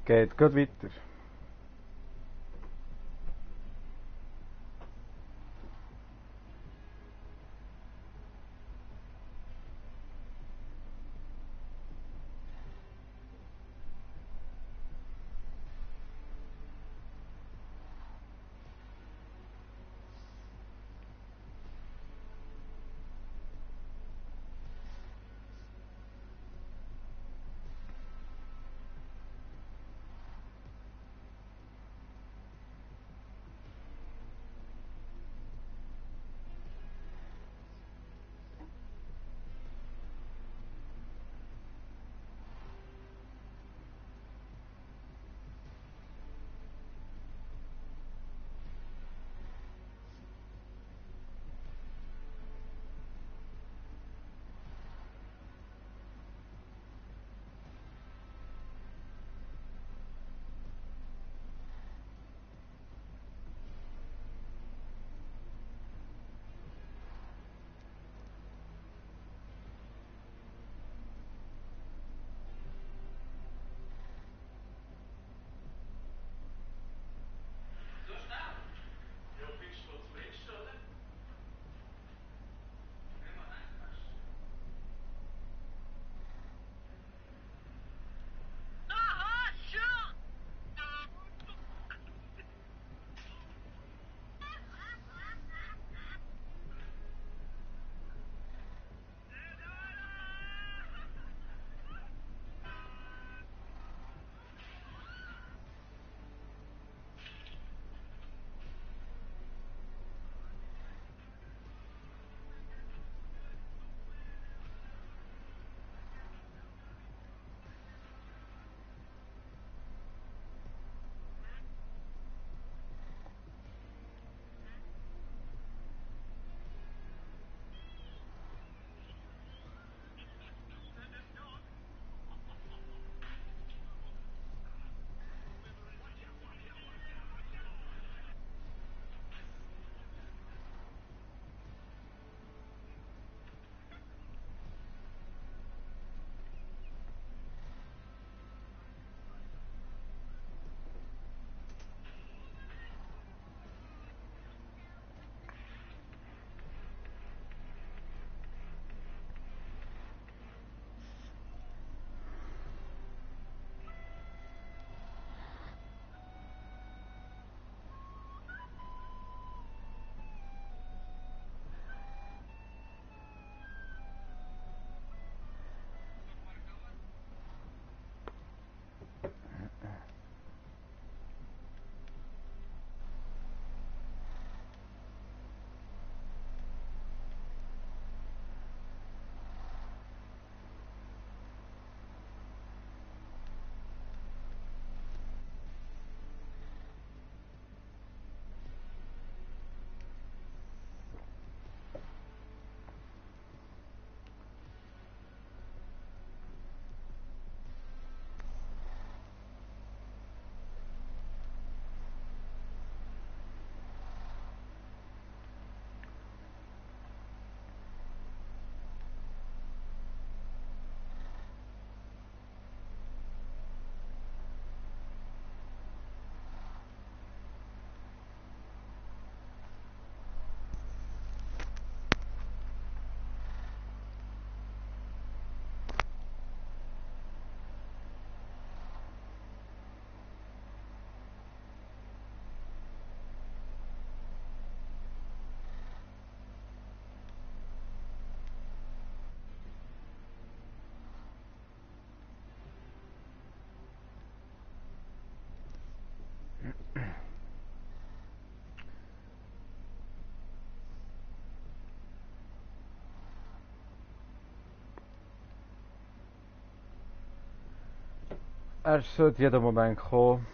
Geht gut weiter. Er sollte jeden Moment kommen.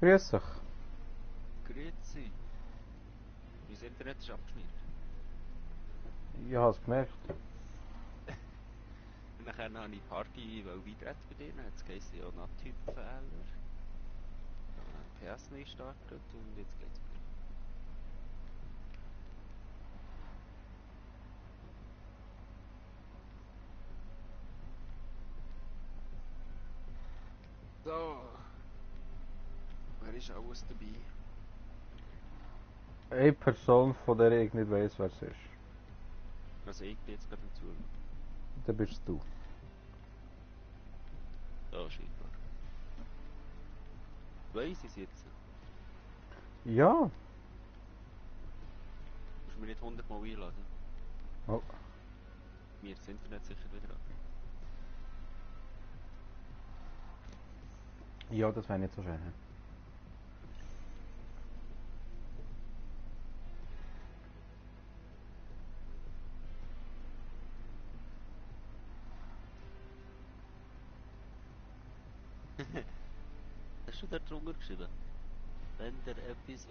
Grüß dich. Grüezi. Mein Internet ist abgeschnitten. Ich hab's gemerkt. Und nachher habe ich die Party eintreten bei dir, dann hat es geheißen, ja, NAT-Typ-Fehler. Dann habe ich PS neu gestartet und jetzt geht's wieder. So. Wer ist alles dabei? Eine Person, von der ich nicht weiss, wer es ist. Also ich bin jetzt gerade am Zuschauen. Dann bist du. Da scheinbar. Weiss ich es jetzt? Ja. Musst du mich nicht 100 Mal einladen? Oh. Mir ist das Internet sicher wieder an. Ja, das wäre nicht so schön. Hast du da drunter geschrieben? Wenn ihr etwas wissen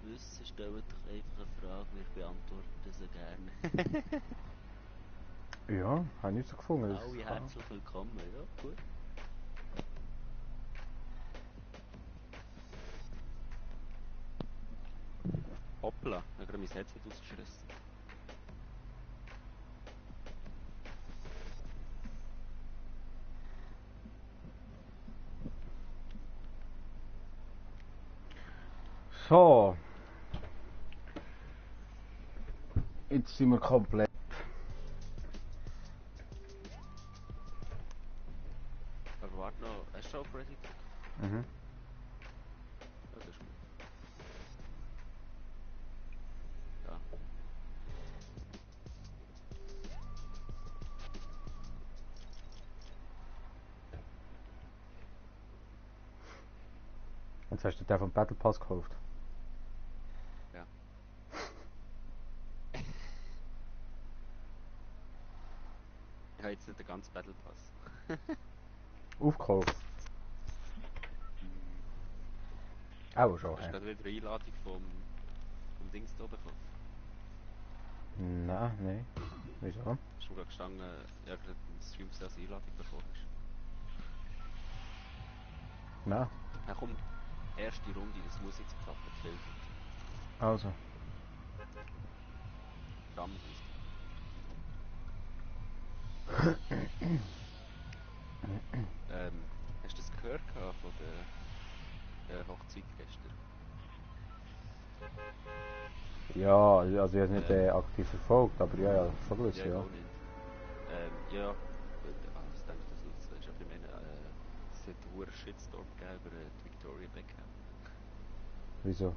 wollt, stellt doch einfach eine Frage, wir beantworten sie gerne. Ja, habe ich nicht so gefunden. dass Alle ich kann. herzlich willkommen, ja, gut. Hoppla, ich habe gerade mein Headset ausgeschrissen. So. Jetzt sind wir komplett. Aber warte noch, hast du schon auf Ready gedrückt? Mhm. Ja, das ist gut. Ja. Jetzt hast du den vom Battle Pass gekauft. Ja. Ich habe jetzt nicht den ganzen Battle Pass. Aufgekauft. Hm. Auch schon, Hast du hä? gerade wieder eine Einladung vom Dings da bekommen? Nein, nein. Wieso? Hast du gerade gestanden, ja, gerade im Stream als Einladung bekommen hast? Nein. Ja komm, erste Runde, das muss jetzt klappen, gefällt. Also. Ram heisst hast du das gehört von der Hochzeit gestern? Ja, also ich habe es nicht aktiv verfolgt, aber ja, ja, schon gewusst, Ja, ich ja. auch nicht. Ja, ich denke, dass du das weißt, aber ich meine, es hat einen hohen Shitstorm gegeben über die Victoria Beckham. Wieso?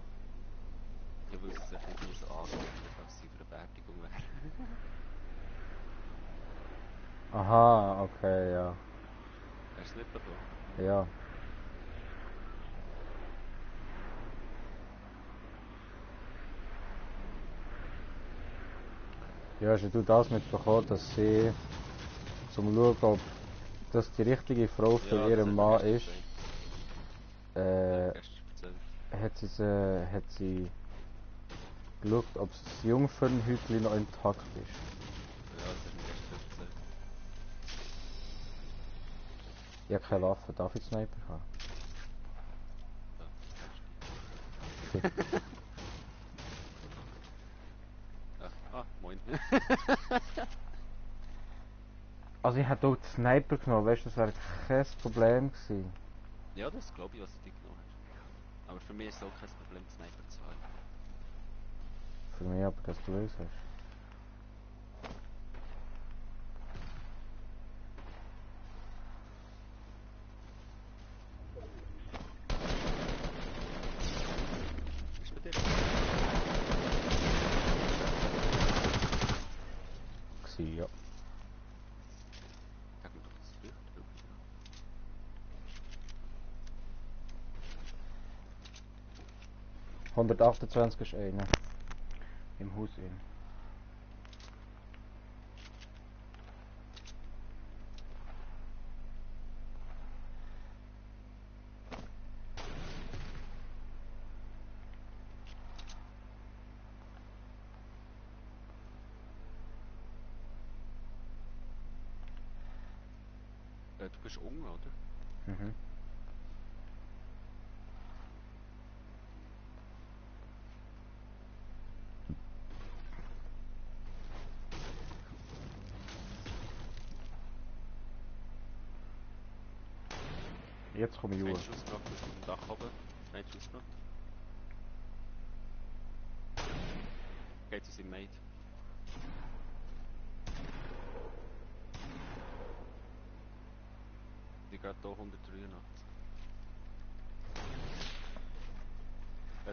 Ja, weil sie sich nicht muss angeben, dass sie für eine Beerdigung wäre. Aha, okay, ja. Hast du es nicht bekommen? Ja. Ja, hast du das mitbekommen, dass sie zum Schauen, ob das die richtige Frau für Ja, das ihren hat Mann er ist, gestern gesagt. Das hat er gestern erzählt. hat sie geschaut, ob das Jungfernhütchen noch intakt ist. Ja, das hat er gestern erzählt. Ich habe keine Waffe, darf ich Sniper haben? Ja, kannst Okay. du. Moin. Also ich hätte auch den Sniper genommen, weißt du, das wäre kein Problem gewesen. Ja, das glaube ich, was du dir genommen hast. Aber für mich ist es auch kein Problem, Sniper zu haben. Für mich aber, dass du es hast. Ist bei dir? Gewesen, ja. Sag mir doch das Licht drüber. 128 ist einer. Im Haus in. Du bist unten, oder? Mhm. Jetzt komme ich Ein hoch. Schuss gemacht, bist auf dem Dach oben. Ein Schuss gemacht. Geht zu seinem Mate. Die gerade hier 183.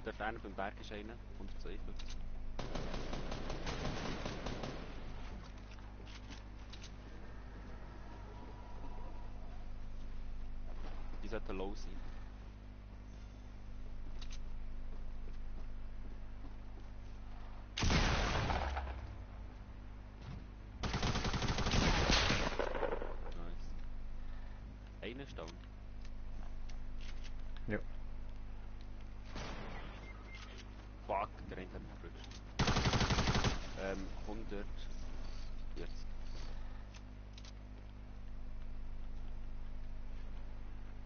Dort einer beim Berg ist einer, 152. Die sollten low sein. Nice. Einer ist down. Ja. Fuck, der eine hat mich gerutscht. 140.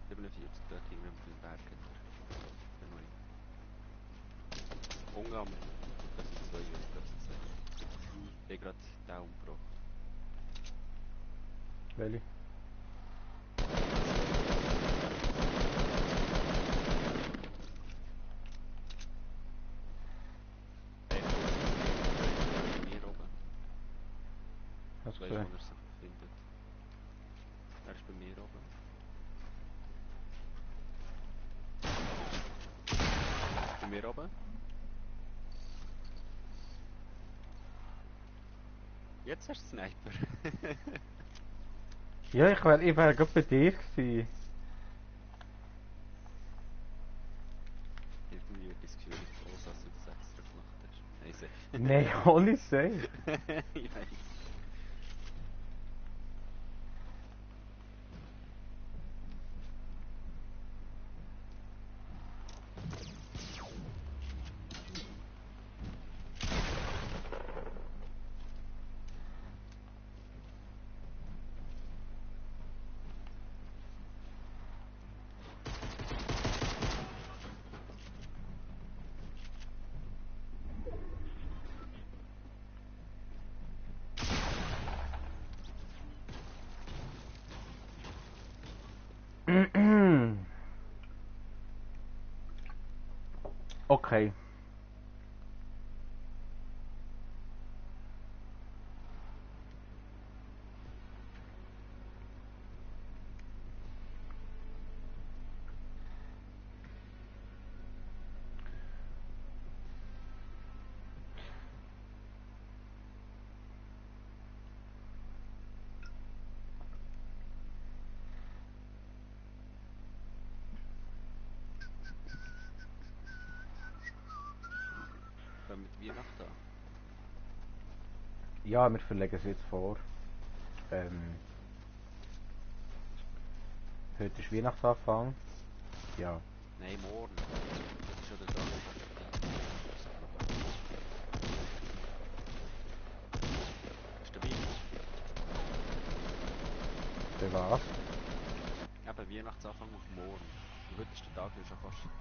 47, dort hinten beim Berg hat er. Der neue. Unten am... Das sind zwei, das sind zwei. Ich habe gerade den umgebracht. Welche? Bei mir oben. Hast Ich du weiss, wo gesehen? er sich befindet. Er ist bei mir oben. Bei mir oben. Jetzt hast du Sniper. Ja, ich wär gerade bei dir gewesen. Irgendwie habe ich das Gefühl, ich groß, als du das extra gemacht hast. Nein, sicher. Nein, ohne Safe. Ich weiss. Okay. Fangen wir die Weihnachten an. Ja, wir verlegen es jetzt vor. Heute ist Weihnachtsanfang. Ja. Nein, morgen. Das ist schon der Tag. Ist der Weihnachten? Für was? Eben, Weihnachtsanfang auf morgen. Und heute ist der Tag ja schon fast vorbei.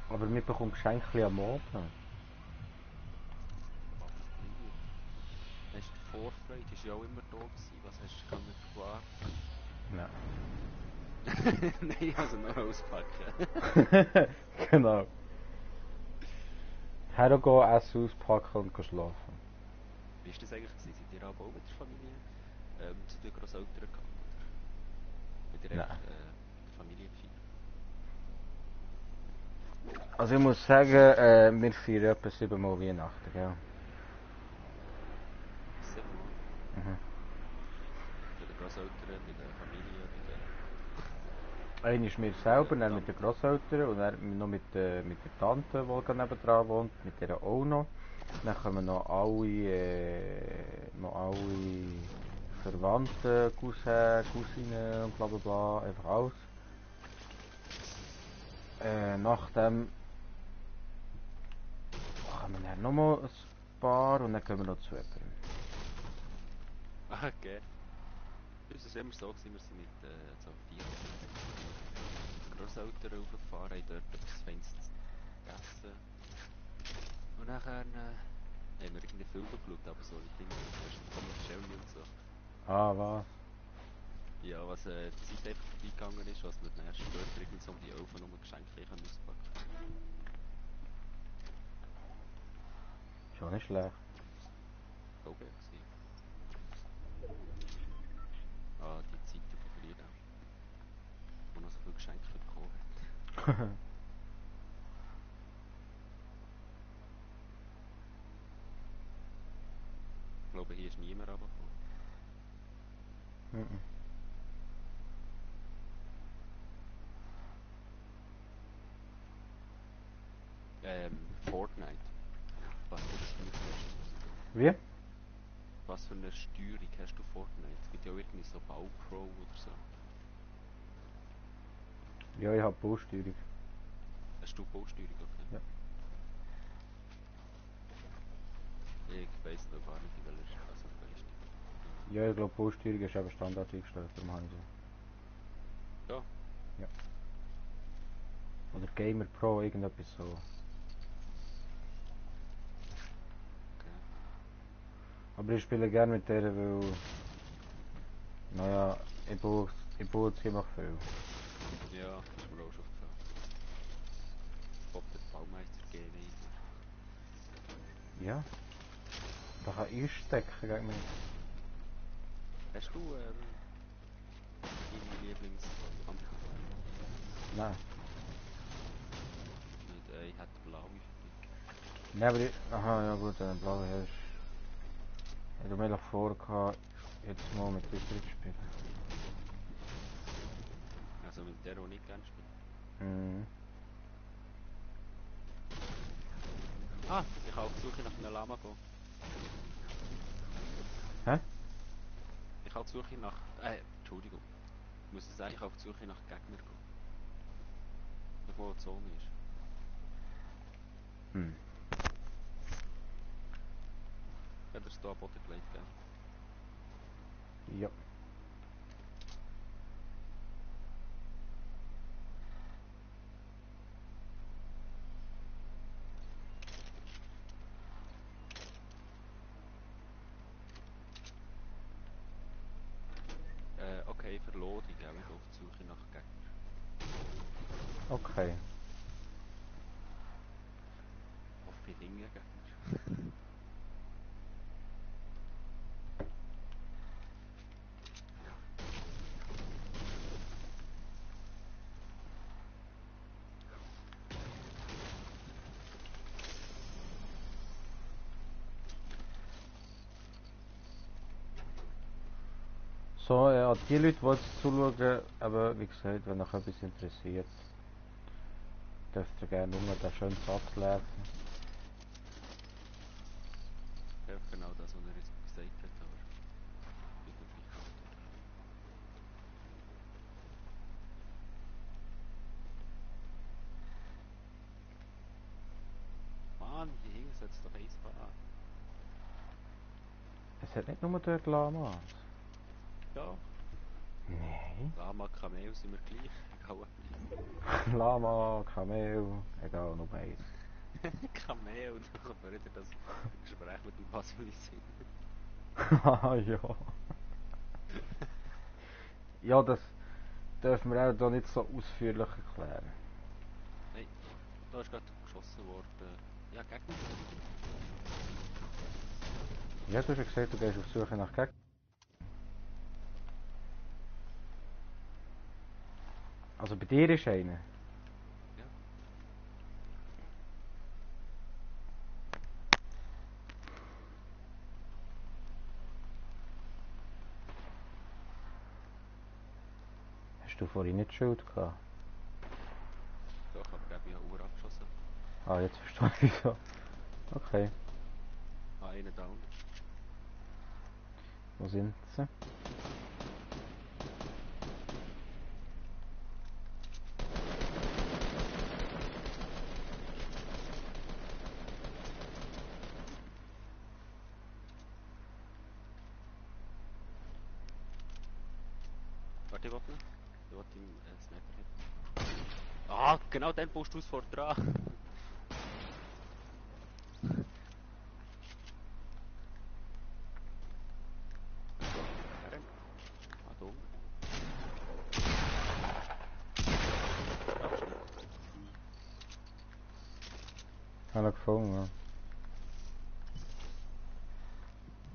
Aber wir bekommen Geschenke am Abend. Was bleibt? Hast du die Vorfreude? Die war ja auch immer da gewesen. Was hast du können gewartet? Nein. Nein, also nur auspacken. Genau. Hergehen, essen, auspacken und gehen schlafen. Wie war das eigentlich gewesen? Seid ihr aber auch mit der Familie zu den Grosseltern gegangen? Oder habt ihr Nein. einfach die Familie gefeiert? Also ich muss sagen, wir feiern etwa 7-mal Weihnachten, gell? 7-mal? Mhm. Bei den Grosseltern, bei der Familie, bei der... Einer ist mir selber, dann mit den Grosseltern und dann noch mit der Tante, die gerade nebendran wohnt, mit der auch noch. Dann kommen noch alle Verwandten, Cousins, Cousinen und bla bla bla, einfach alles. Nachdem kommen dann nochmal ein paar und dann gehen wir noch zu jemandem. Okay. Uns war immer so, gewesen, wir sind mit so 4 Grosseltern raufgefahren, haben dort etwas Feines gegessen. Und nachher haben wir irgendwie Filme geschaut, aber so Dinge, Tom und Jerry und so. Ah, was? Ja, was die Zeit einfach vorbeigegangen ist, was wir dann erst später irgendwie so um die 11 Uhr noch Geschenke können auspacken. Schon nicht schlecht. So geil gewesen. Ah, die Zeiten von früher, wo noch so viele Geschenke bekommen hat. Ich glaube, hier ist niemand runtergekommen. Mhm. Fortnite. Was für eine Steuerung hast du? Wie? Was für eine Steuerung hast du Fortnite? Es gibt ja auch irgendwie so Baupro oder so. Ja, ich hab Bausteuerung. Hast du Bausteuerung, okay? Ja. Ich weiss noch gar nicht, in welcher, also weißt du. Ja, ich glaube Bausteuerung ist eben Standard eingestellt, darum habe ich so. Ja. Ja. Oder Gamer Pro, irgendetwas so. Okay. Aber ich spiele gerne mit der, weil... Naja, ich baue ziemlich viel. Ja, das ist mir auch schon gefallen. Ob der Baumeister gehen ist. Ja. Da kann ich stecken gegen mich. Hast du deine Lieblingskampfwaffe? Nein. Nicht, ich hätte blaue für dich. Nein, aber ich... Aha, ja gut, eine blaue hast... Ich habe mir vor, jetzt mal mit dieser zu spielen. Also mit der, die nicht gerne spielt. Mhm. Ah, ich kann auf die Suche nach einem Lama gehen. Hä? Ich kann auf die Suche nach... Entschuldigung. Ich muss sagen, ich kann auf die Suche nach Gegnern gehen. Wo die Zone ist. Hm. Hat er es hier am Boden gelegt, gell? Ja. Okay, Verlodung, gell? Ich gehe auf die Suche nach Gegnern. Okay. Hoffe, ich finde Gegner. So, an die Leute, die jetzt zuschauen, aber wie gesagt, wenn euch etwas interessiert, dürft ihr gerne nur den schönen Satz lesen. Einfach genau das, was er jetzt gesagt hat, aber ich bin gleich antworten. Mann, hier hinten sollte es doch eins haben. Es hat nicht nur dort Lamas. Ja, Nein. Lama, Kamel sind wir gleich. Egal Lama, Kamel, egal, nur eins. Kamel, dann kommt mir wieder das Gespräch mit dem Basil in den Sinn. Ah ja. Ja, das dürfen wir auch hier nicht so ausführlich erklären. Nein, da ist gerade geschossen worden. Ja, Gegner. Ja, du hast ja gesagt, du gehst auf Suche nach Gegnern. Also bei dir ist einer. Ja. Hast du vorhin nicht Schuld gehabt? Doch, aber ich habe Uhr abgeschossen. Ah, jetzt verstehe ich so. Okay, Einen down. wo sind sie? Warte, ich will noch. Ich will den Sniper hitten. Ah, genau den baust du es vor dran. Ah, da unten. Schaffst du nicht? Habe ich gefunden, ja.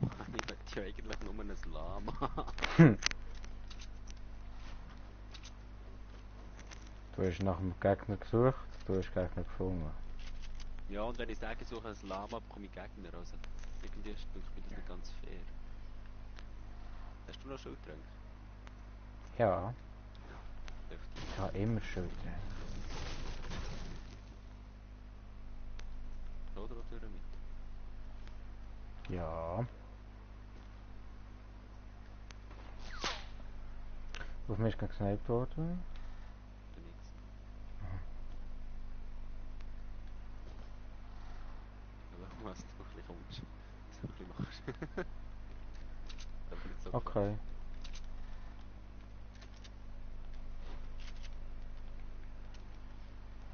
Ich möchte ja eigentlich nur ein Lama. Du hast nach dem Gegner gesucht, du hast Gegner gefunden. Ja, und wenn ich sage, ich suche ein Lama, bekomme ich Gegner. Also, irgendwie ist das nicht ganz fair. Hast du noch Schildtränke? Ja, Dürfte ich habe immer Schuld dran. ich. Oder durch mit? Ja. Auf mich ist gesniped worden. Oder nichts? Aber was du ein bisschen kommst. Was du ein bisschen machst. Aber nicht so krass. Okay.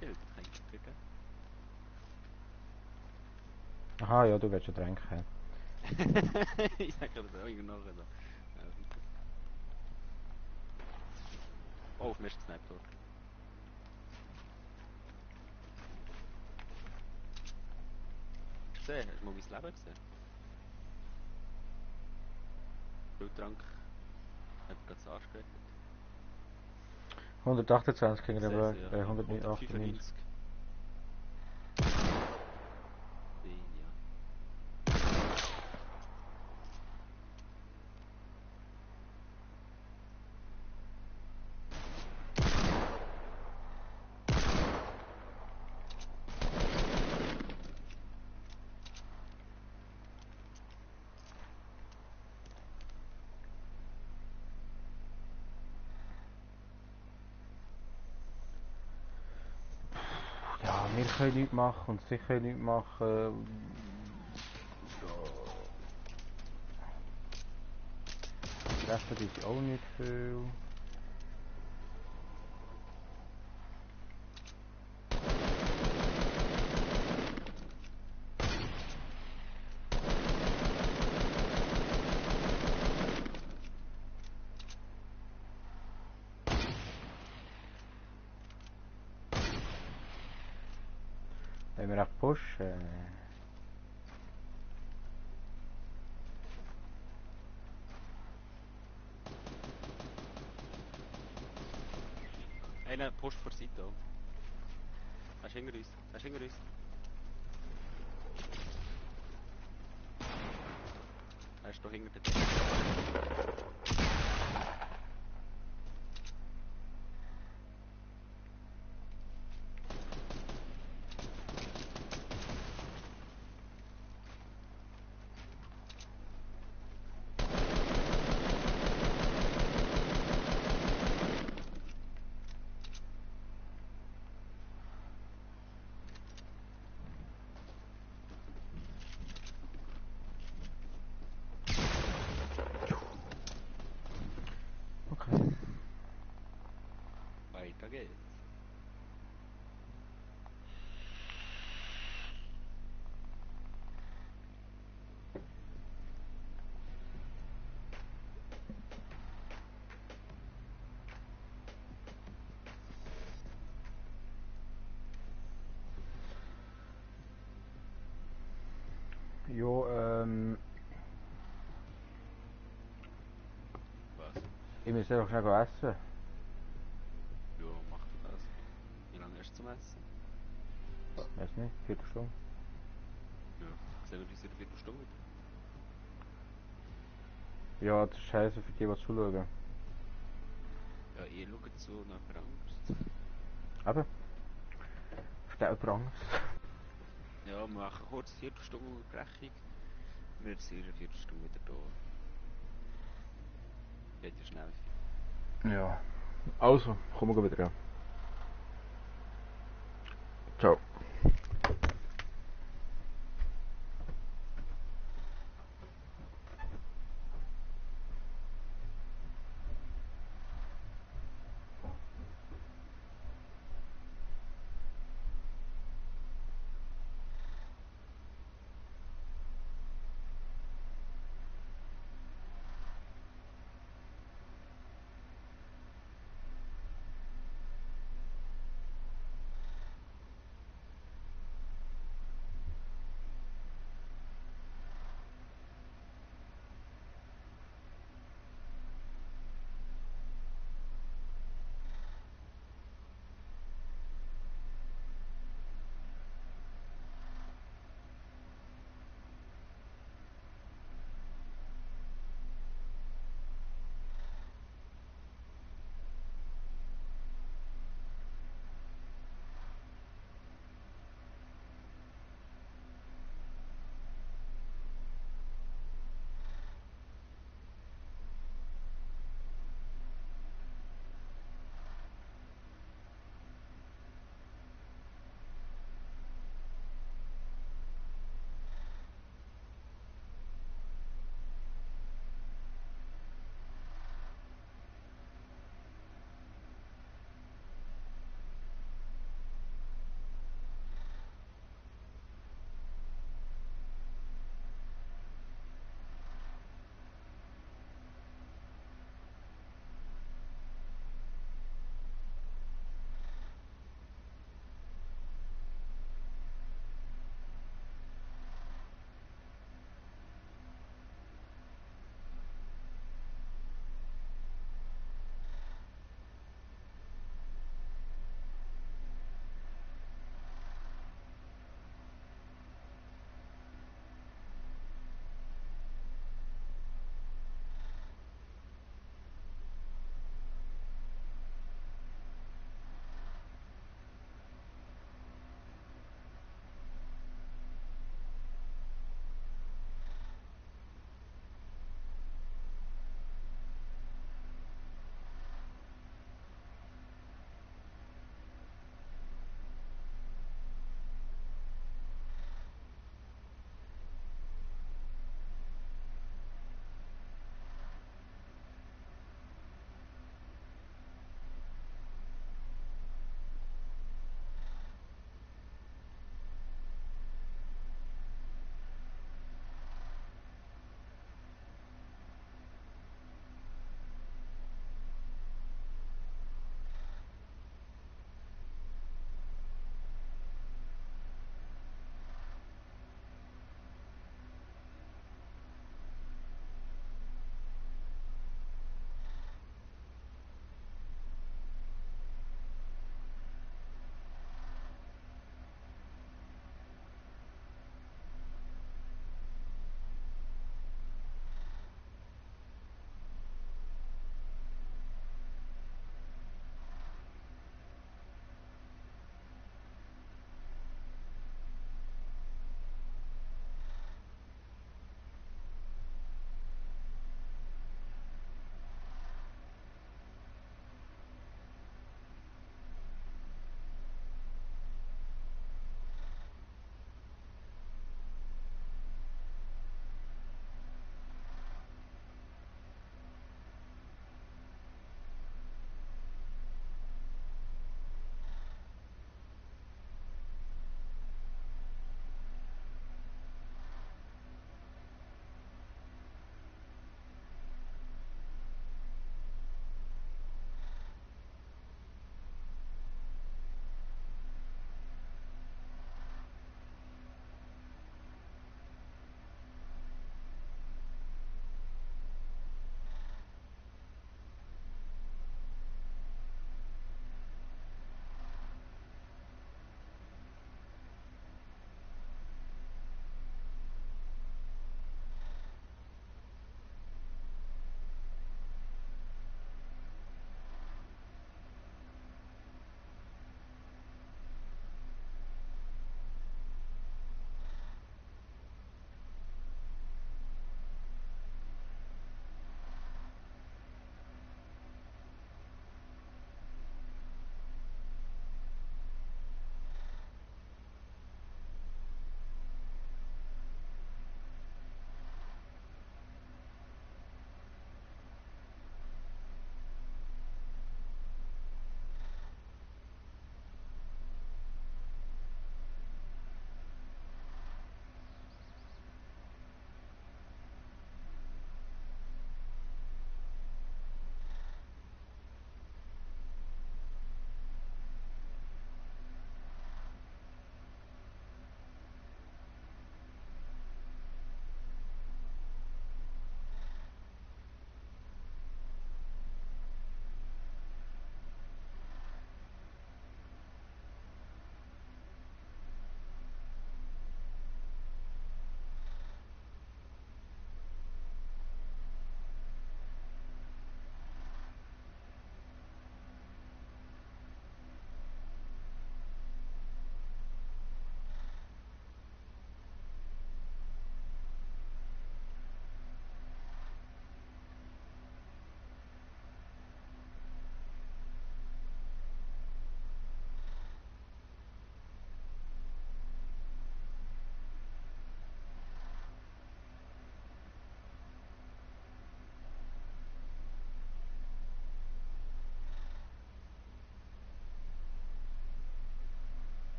Ja, das kann ich kriegen. Aha, ja, du willst schon trinken. Ich sage das auch irgendwann nachher. Oh, auf mich ist gesniped worden. Hast du gesehen? Hast du mal mein Leben gesehen? Schildtrank hat gerade das Arsch gerettet. 128 gegenüber Sehr, ja. 198. 195. Den, ja. Ja, wir können nichts machen und sie können nichts machen. Treffen ist auch nicht viel. Wenn wir echt pushen. Einer pusht vor der Seite auch. Er ist hinter uns. Er ist hinter uns. Er ist da hinter der Decke. Okay. Weiter geht's. Jo, Was? ich muss einfach schnell essen. Ja, mach das. Wie lange hast du zum Essen? Weiß nicht, Viertelstunde. Ja. Sehen wir uns in einer Viertelstunde wieder? Ja, das ist scheiße für die, die zuschauen. Ja, ihr schaut zu nach anderes. Eben. Versteht jemand anderes? Ja, wir machen kurz eine Viertelstunde Brechung. Wir sind in einer Viertelstunde wieder da. Geht ja schnell. Ja. Also, kommen wir wieder. Ciao.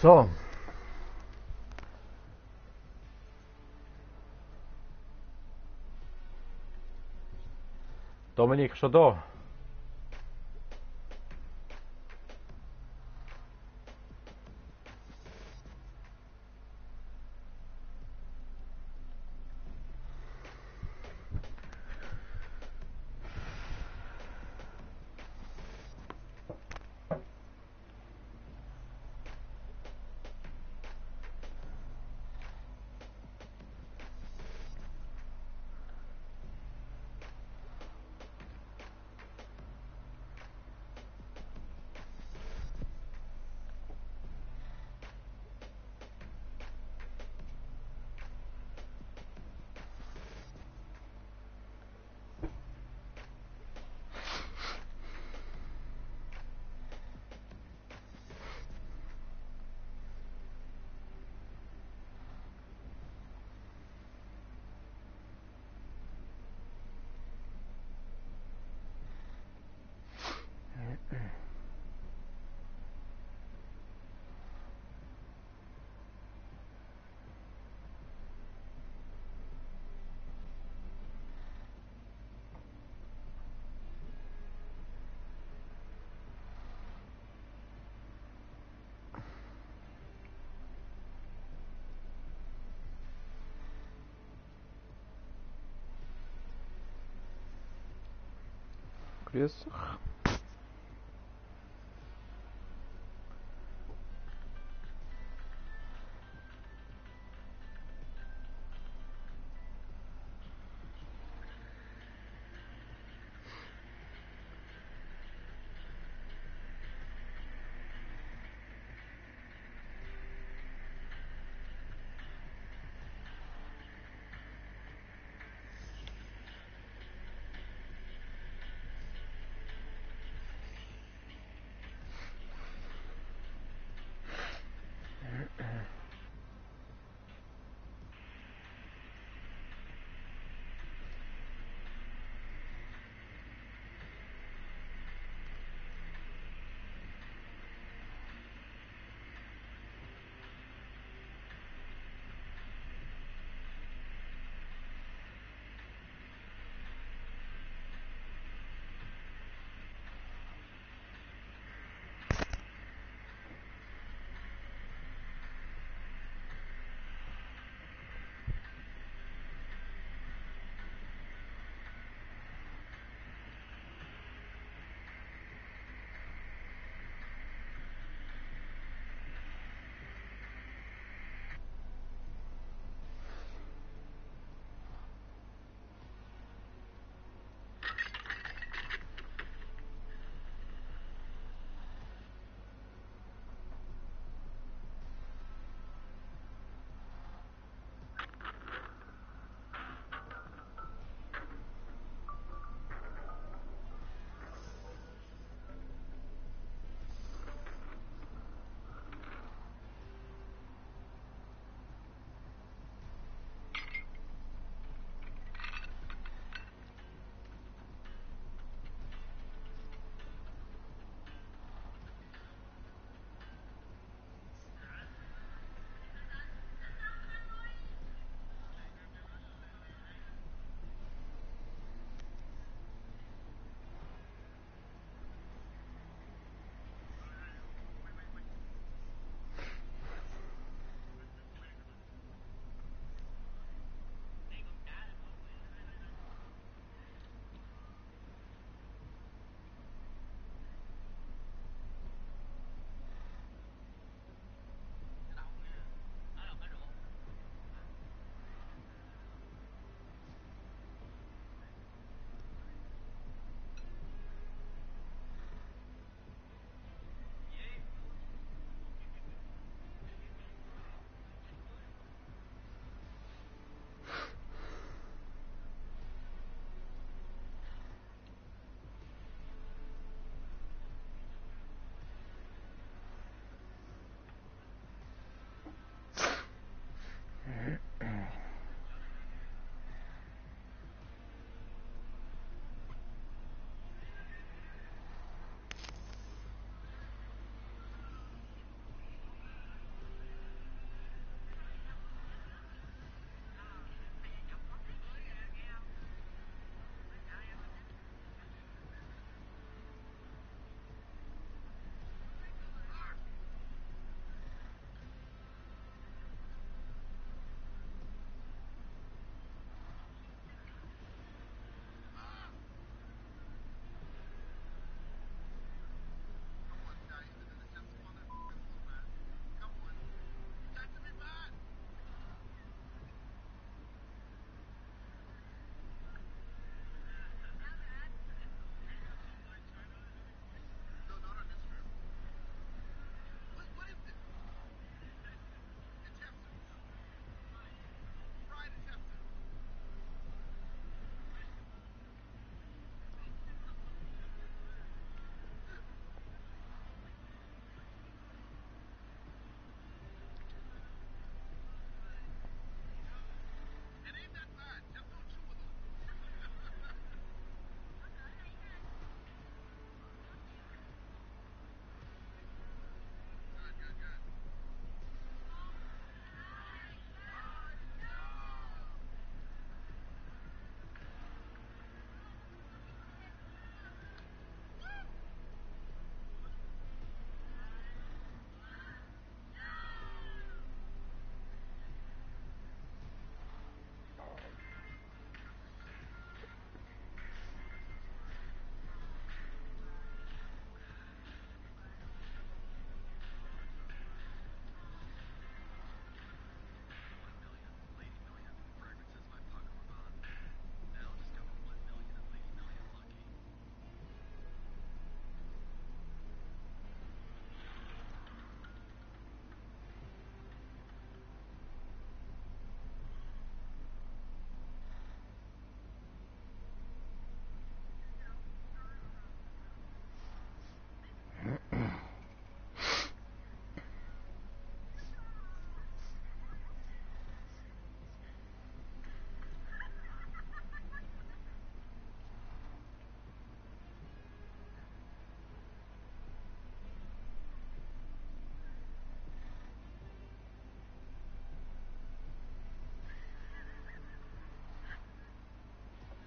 So. Dominik, schon da? Grüß dich.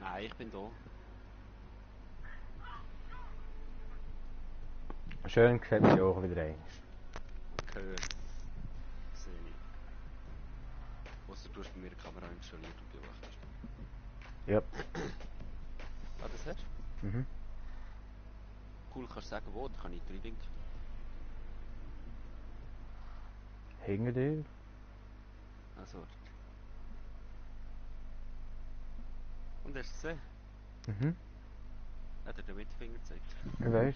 Nein, ich bin da. Schön sieht man auch wieder ein. Gehört. Sehe ich. Ausser du hast bei mir eine Kamera installiert und beobachtest. Ja. Ah, das hast du? Mhm. Cool, kannst du sagen, wo? Dann kann ich reinwinken. Hinter dir? Also. Und hast du es gesehen? Mhm. Hat er den Mittelfinger gezeigt? Ich weiss.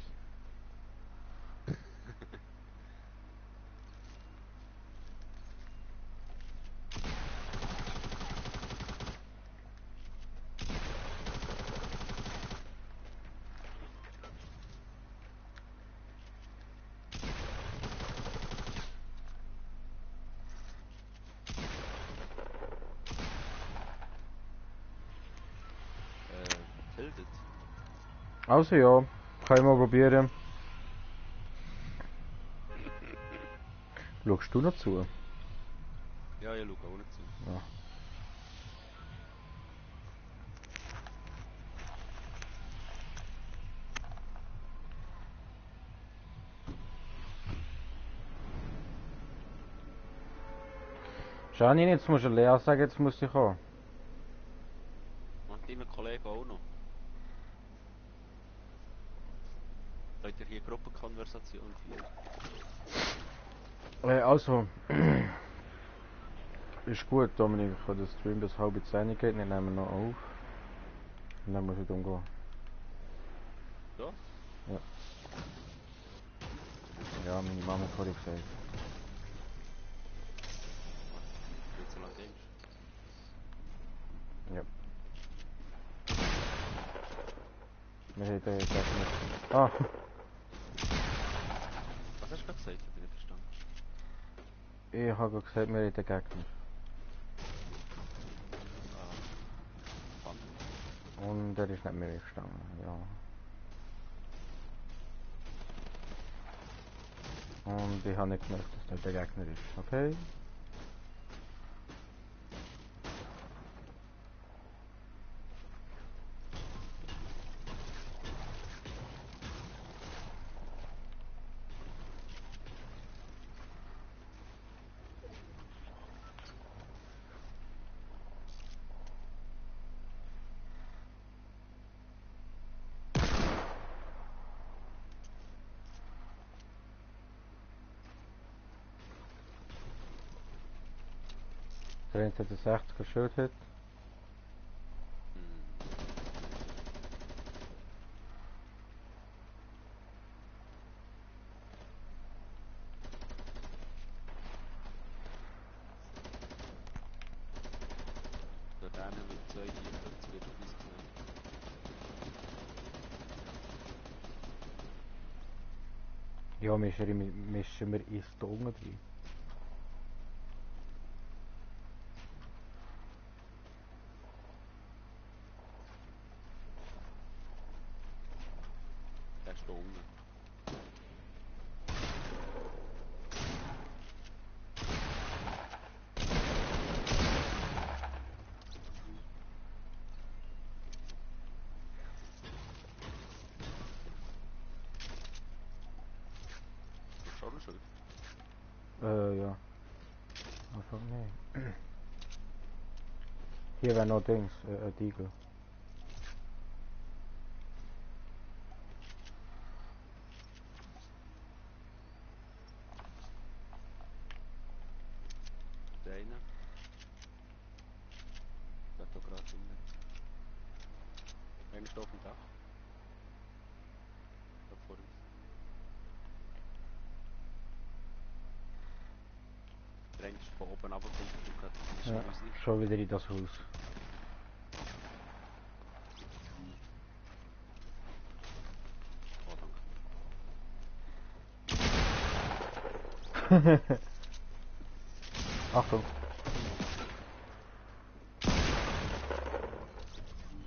Tildet. Also ja, kann ich mal probieren. Schaust du noch zu? Ja, ich schaue auch nicht zu. Ja. Janine, jetzt musst du Lea sagen, jetzt muss ich kommen. Und deinen Kollegen auch noch. Wollt ihr hier Gruppenkonversation führen? Also, ist gut, Dominik, ich kann den Stream bis 9:30 geht, dann nehmen wir noch auf. Und dann muss ich umgehen. Ja? Ja. Ja, meine Mama hat vorhin gesagt. Nicht so lange denkst. Ja. Wir haben den gesagt, ah, Was hast du gerade gesagt? Ich habe nicht verstanden. ich habe gerade gesagt, wir haben den Gegner. Spannend. Und der ist nicht mehr gestanden, ja. Und ich habe nicht gemerkt, dass der Gegner ist, okay? Der 160er Schild hat. Dort einen mit 2 das wird auf uns gemeint. Ja, mischen wir ins Dunkel rein. Der ist da unten. Du hast auch noch Schild. Ja. Einfach nee. Hier wäre noch Dings, ein Igel. Der eine. Der hat da gerade unten. Einer steht auf dem Dach. Da vor uns. Der eine ist von oben runtergekommen und gerade ist Ja, in uns rein. schon wieder in das Haus. Oh, danke. Achtung.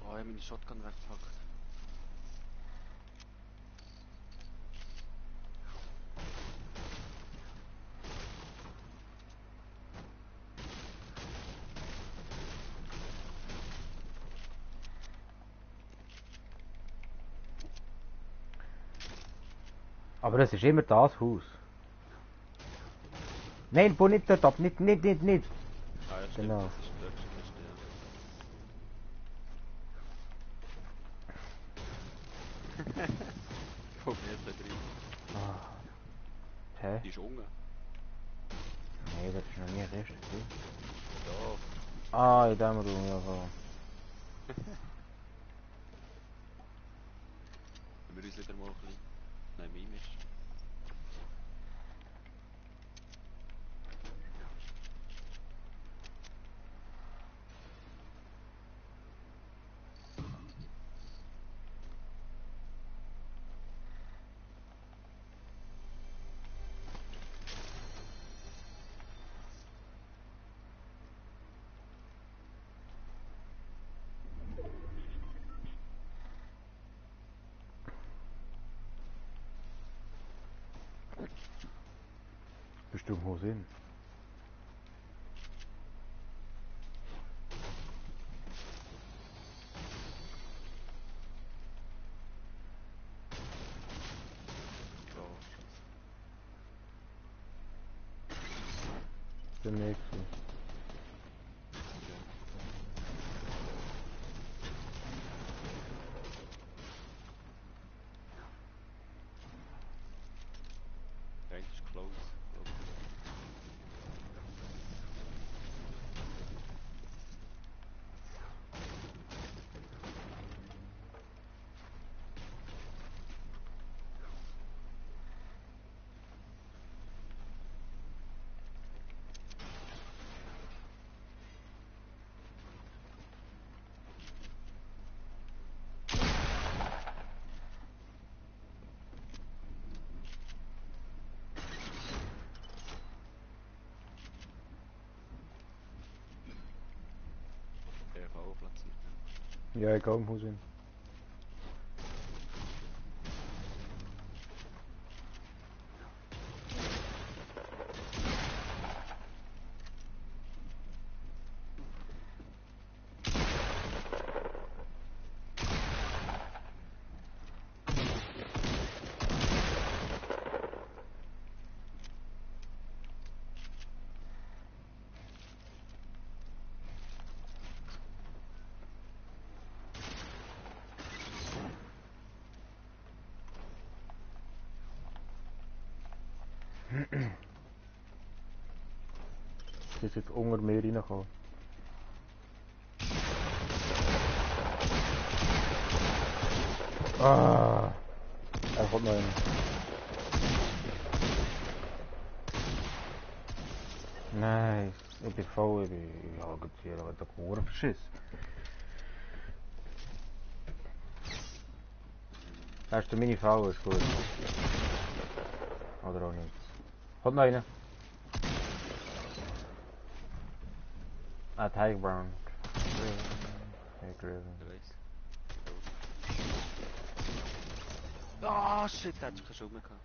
Oh, ich habe meine Shotgun weggepackt. Aber es ist immer das Haus. Nein, bau nicht dort ab, nicht. Ah ja, stimmt, Genau. das ist dort zuerst, ja. Komm jetzt da rein. Ah. Hä? Die ist unten. Nein, das ist noch nie richtig. Doch. Ah, in dem Raum, ja voll. Wenn wir uns wieder mal ein bisschen neben ihm ist. Bist du im Haus hin? Oh, Scheiße. Der nächste. Ja. Der eine ist close, glaube ich. Der kann auch platziert. Ja, ich gehe im Haus hin. Sie ist jetzt unter mir reingekommen. Ah, er kommt noch einer. Nein, ich bin voll, ja, gut, hier, aber der Kuchen verschiss. Das ist der Mini-V, ist gut. Oder auch nicht. Kommt noch einer. Ah, High Ground. High Ground. Der weiss. Ah, shit, der hat keine Schuld mehr gehabt.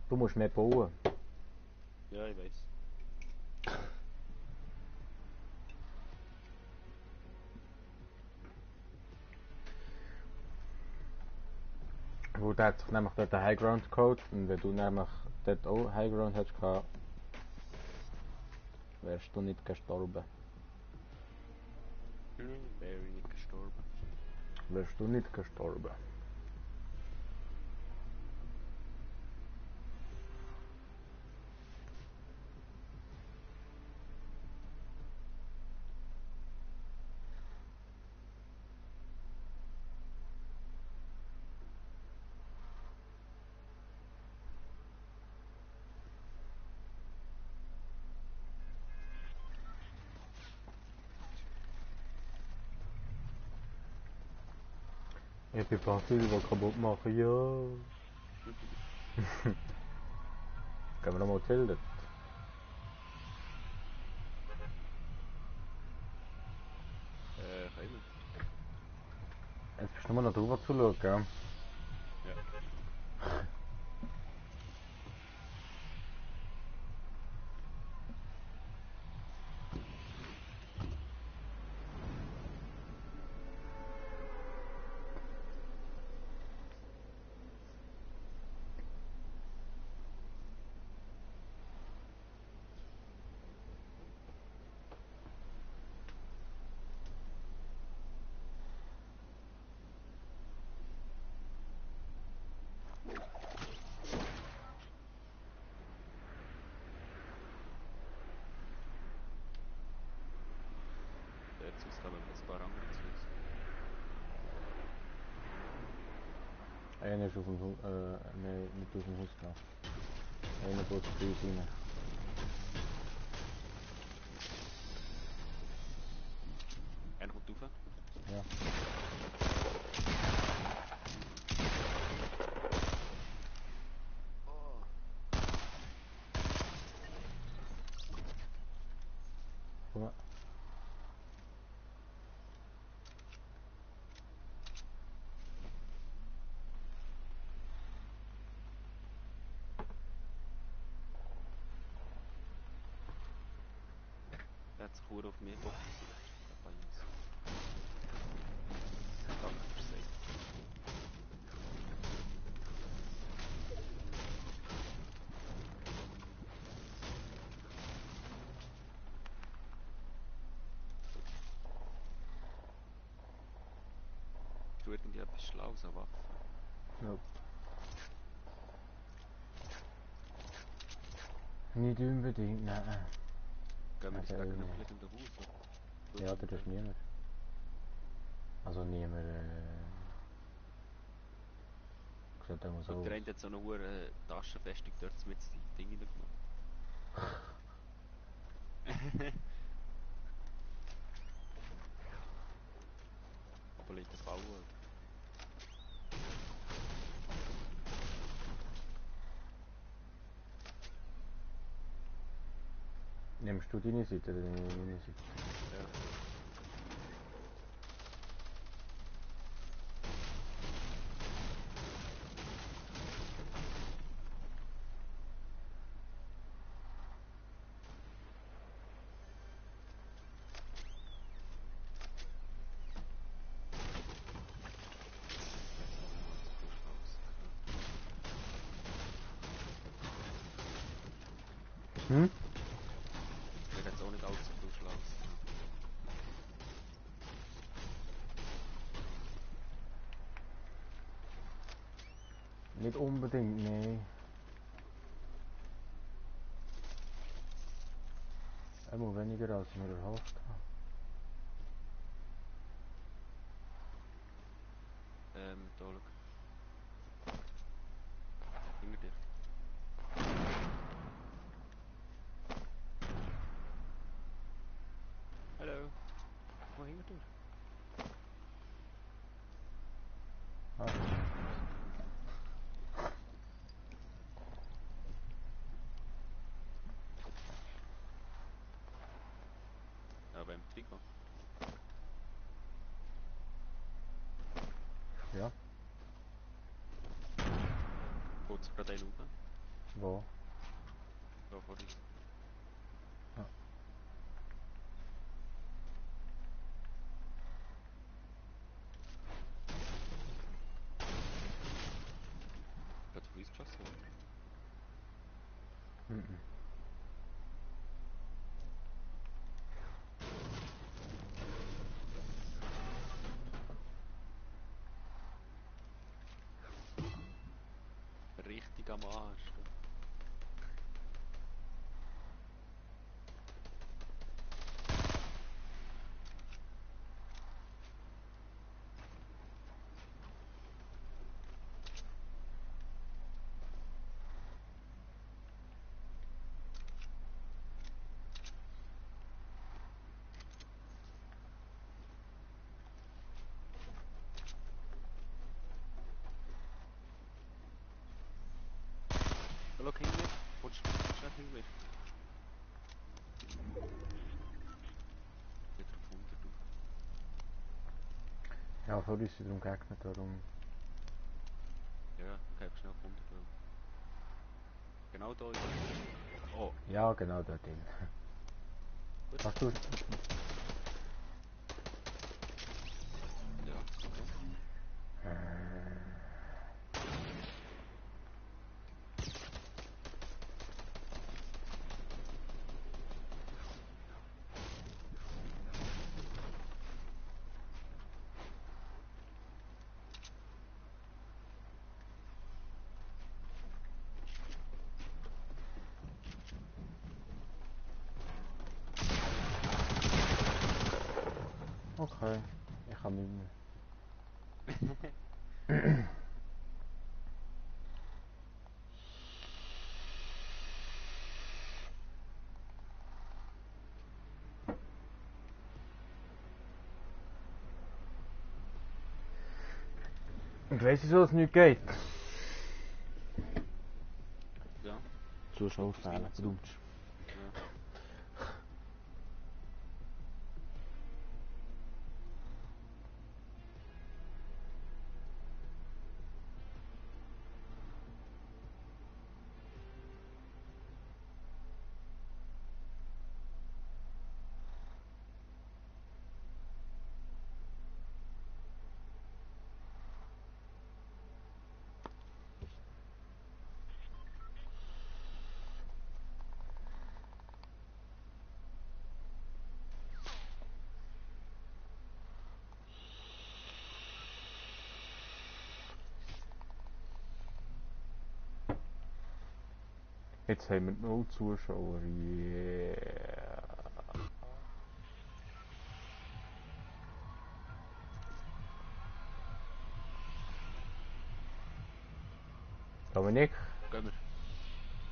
Du musst mehr bauen. Ja, ich weiss. Wo der hat sich nämlich dort den High Ground geholt. Und wenn du nämlich dort auch High Ground hättest gehabt, wärst du nicht gestorben. Wäre ich nicht gestorben. Wärst du nicht gestorben. Ich bin passiv, die kaputt machen, ja. Gehen wir nochmal tilden. Können wir? Jetzt bist du nur noch drüber zu schauen, gell? Ja. jetzt rausgehen, weil wir ein paar andere zu uns. Einer ist auf dem Haus, nein, nicht auf dem Haus gegangen. Einer baut zu uns rein. Einer kommt rauf. Ja. Oh. Komm. Der hat sich verdammt auf mich fokussiert. Der bei uns. Danke fürs Save. Du irgendwie etwas Schlaues an Waffen. Nope. Nicht unbedingt, nein. Gehen wir ins Also, gegenüberliegende Haus, oder? ja, da ist niemand. Also niemand, gesagt, muss Schau, aus. der eine hat so eine hohe Taschenfestung dort mit die Dinge gemacht. Aber liegt das Bau, oder? Nimmst du deine Seite oder nehme ich meine Seite? Ja. Hm? Der hat auch nicht allzu viel Schlaues. Nicht unbedingt, nee. Einmal weniger als wir erhofft haben. Da schau. Hinter dir. Hallo. Wo hinter dir? Ah. Ja, beim Trikot. Ja, Geht sich gerade einen rauf. wo? Da vor uns. Ja. Gerade vor uns geschossen, oder? Mhm. Richtig am Arsch. Du. Ja, schau hinter mir. Willst du nicht hinter mir? Wieder auf 100 rauf. Ja, vor uns sind darum geeignet, darum. Ja, okay, schnell auf 100 rauf. Genau da ist er. Oh, Ja, genau dort drin. gut. Hast du? Ja, okay. Okay, ich kann nicht mehr. Ich weiss, wieso es nicht geht. Ja, Zuschauer das fehlen, Wien zu. Brutsch. Ja. Jetzt haben wir 0 Zuschauer. Yeah. Dominik? Gehen wir.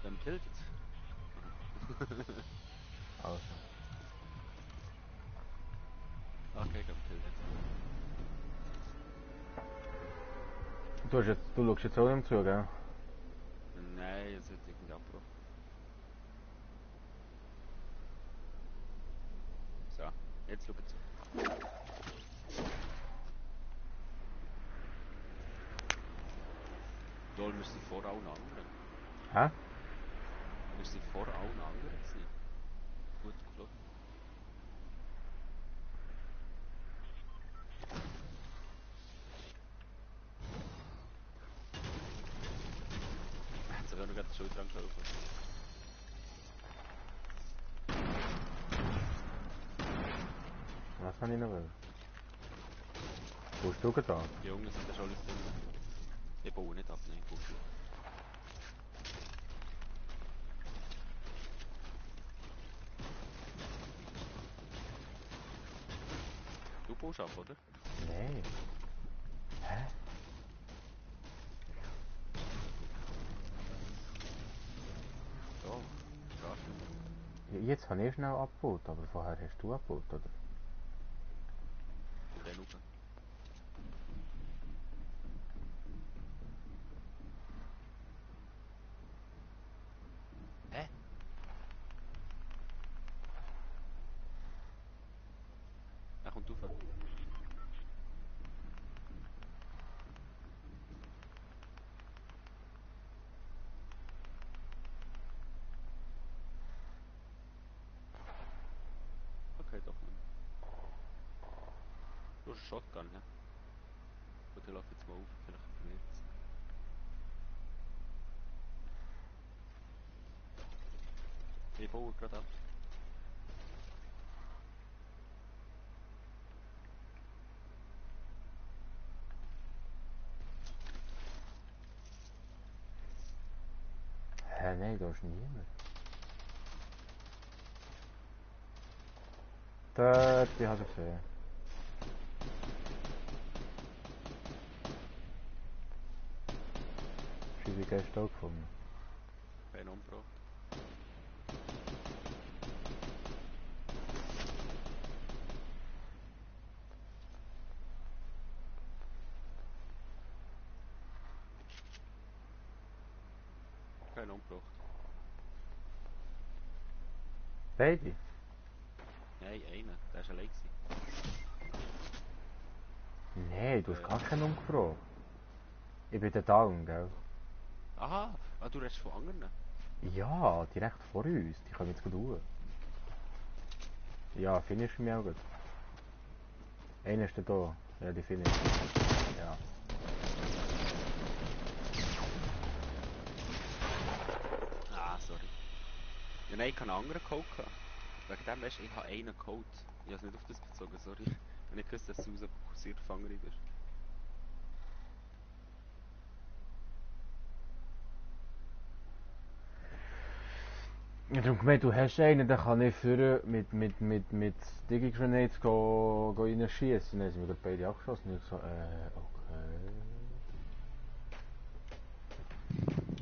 Gehen wir tiltet? Aha. Also. Okay, gehen wir tiltet. Du schaust jetzt auch nicht zu, gell? Nein, es wird irgendwie abgebrochen. So, jetzt schauen wir zu. Lol, wir sind vor allen anderen. Hä? Wir sind vor allen anderen gewesen. Gut geflogen. Hat sich auch noch gerade die Schulter angeholfen. Was habe ich noch wollen? Wo hast du getan? Die Jungen sind ja schon alles drin. Ich baue nicht ab, nein, ich baue zu. Du baust ab, oder? Nein. Hä? Doch, krass. Ja, jetzt habe ich schnell abgebaut, aber vorher hast du abgebaut, oder? Und dann rauf. Hä? Er kommt rauf. Okay, doch nicht. Du hast einen Shotgun, hä? Gut, ich laufe jetzt mal auf, vielleicht verliert es. Ich baue gerade ab. Hä, nein, da ist niemand. Dort, die habe ich gesehen. Scheiße, gestern auch gefunden. Kein umgebracht. Kein umgebracht. Baby? Nein, einer. Der war allein gewesen. Nein, du hast gar keinen umgefragt. Ich bin der Down, gell? Aha! Ah, du redest von anderen? Ja, direkt vor uns. Die kommen jetzt gut hoch. Ja, finish mich auch gut. Einer ist da. Ja, die finish. Ja. Ah, sorry. Ja, nein, ich hatte einen anderen Code gehabt. Wegen dem, weißt du, ich habe einen Code. Ich habe es nicht auf das bezogen, sorry. Wenn ich gewusst, dass du raus fokussiert auf andere bist. Ich habe gemeint, du hast einen, der kann nicht führen mit Digi-Grenades go reinschießen. Dann sind wir beide abgeschossen. Und ich so, okay.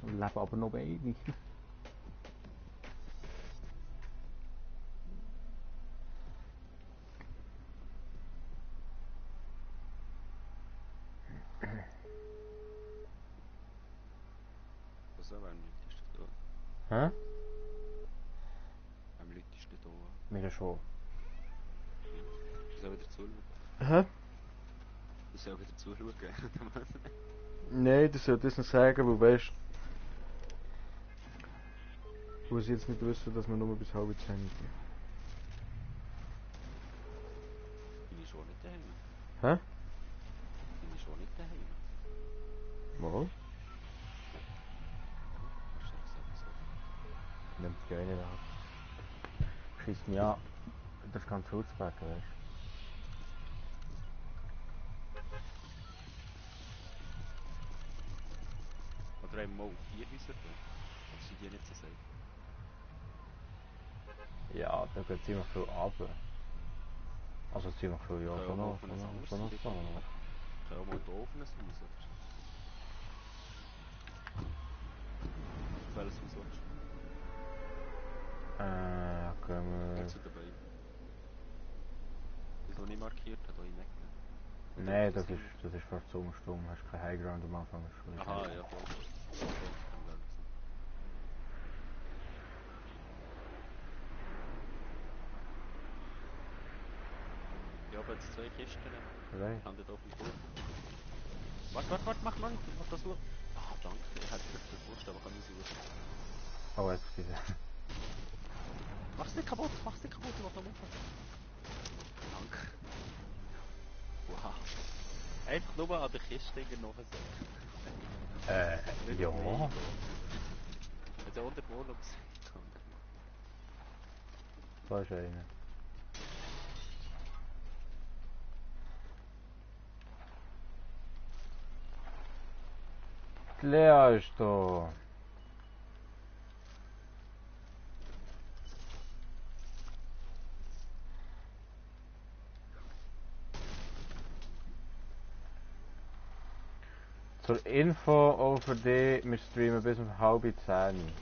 Wir leben aber noch beide. Was auch, wem Leute ist das da? Hä? Wem Leute ist das da? Mir schon. Ich soll wieder zuschauen. Hä? Ich soll wieder zuschauen. Oder was? Nein, du sollst das nicht sagen, weil weißt du, muss jetzt nicht wissen, dass wir nur bis halb 10 sind. Bin ich schon nicht daheim? Hä? Bin ich schon nicht daheim? Mal? Hast du ja gesagt so? Nimmt die eine ab. Schießt mich an, das ganze Holzbergen, weißt Oder haben wir mal 4 Häuser da? Oder sind die nicht so safe? du? Ja, da geht ziemlich viel runter. Also ziemlich viel, ja, Kann ja so auch mal noch, auf so ein noch, anderes so noch, Seite so gehen. noch. Kann auch mal hier auf ein Haus, oder? Auf welches Haus willst Können du? wir... Zu den beiden. Das, was ich markiert habe, hier in Ecken. Nein, das ist fast so umstumm, hast kein Highground am Anfang der Schule. Aha, ja, voll. Okay, kann werden sein. Ich habe jetzt 2 Kisten. Vielleicht. Haben dort auf dem Boden. Warte, mach mal. Mach das so. Ah, danke. Ich hätte nicht den Buchstaben können suchen. Oh, excuse. Mach's nicht kaputt, ich mach noch Mucke. Danke. Wow. Einfach nur an der Kiste noch so. Nicht Ja. auf mich eingehen. Also unter die Wohnung gesehen. Da ist einer. Die Lea ist da. Zur Info auch für dich, wir streamen bis um halb 10.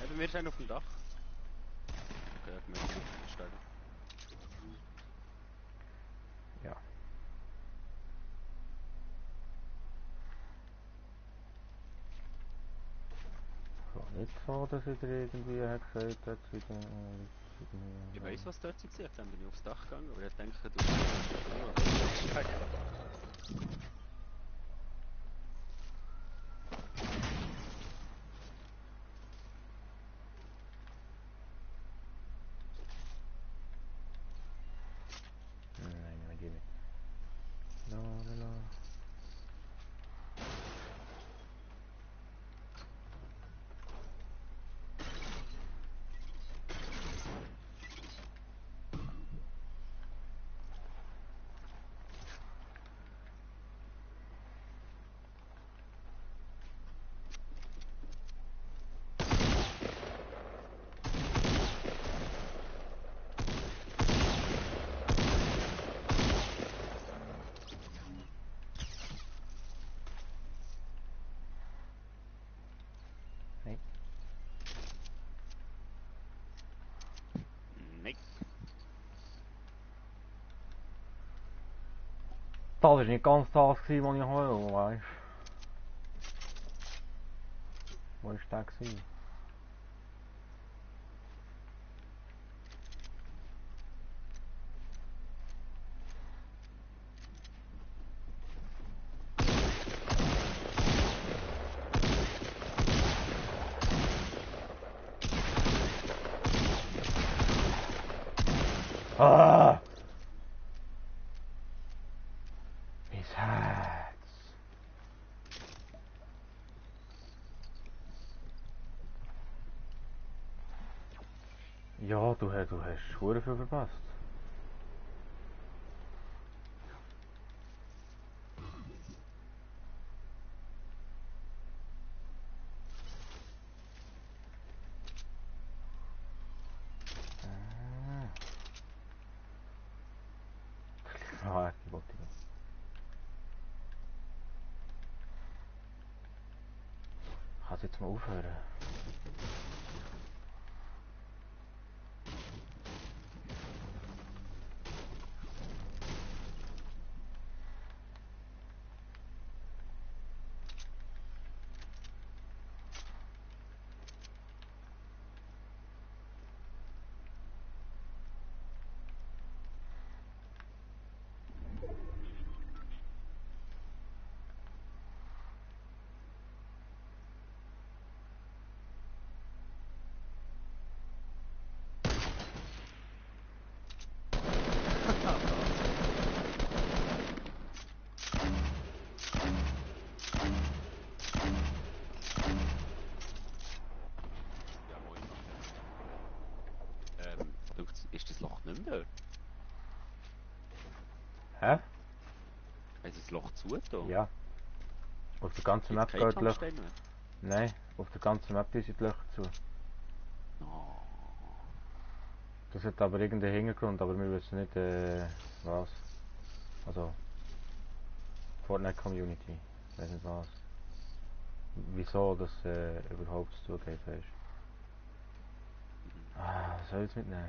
Eben, wir sind auf dem Dach. Okay, ich möchte nicht steigen. Ja. So, nicht so, dass ich dir irgendwie gesagt habe, Ich weiss, was dort war. Dann bin ich aufs Dach gegangen, aber ich denke, du bist steigen. Nein, die nicht. La la la. Nein. Nein. Das war nicht ganz das, was ich wollte, weißt du. Wo war der? Herz. Ja, du hast verdammt viel verpasst. Ah, die wollte ich nicht. Kannst du jetzt mal aufhören? Ja, moin. Ist das Loch nicht mehr? Hä? Hast du das Loch zugetan? Ja. Auf der ganzen Gibt's Map keine geht Löcher. Tankstellen mehr? Nein, auf der ganzen Map sind die Löcher zu. No. Das hat aber irgendeinen Hintergrund, aber wir wissen nicht was. Also Fortnite Community. Ich weiß nicht was. Wieso das überhaupt zugeht, weißt du. Ah, was soll ich jetzt mitnehmen?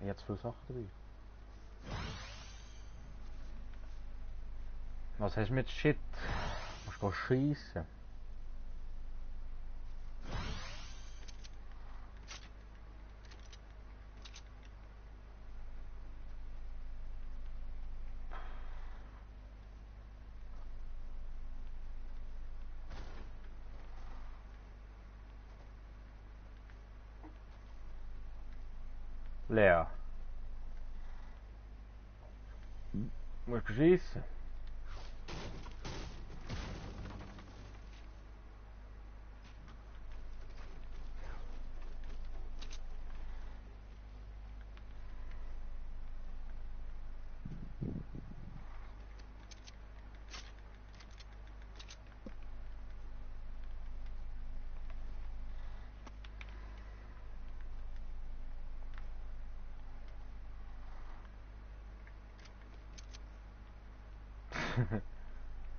Ich habe zu viele Sachen dabei. Was hast du mit Shit? Musst du schiessen? Lea. Musst du schiessen?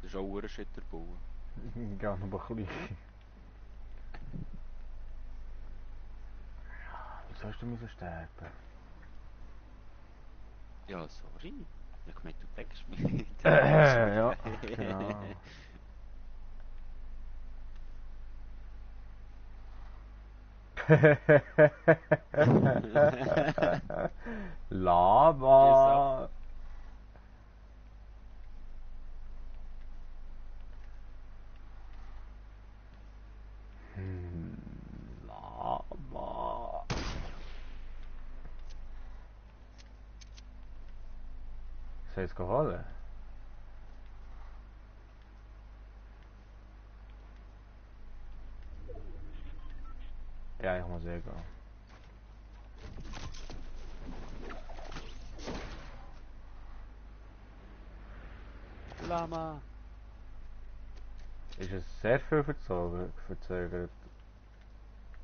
Das ist auch ein Schitter bauen. Ja, noch ein bisschen. Wieso hast du müssen sterben? Ja, sorry. Ich hab gemeint, du deckst mich. Ja, genau. Tschüss ab. Lava. Lava. Soll ich es holen? Ja, ich muss eh gehen. Lama. Ist es sehr viel verzögert?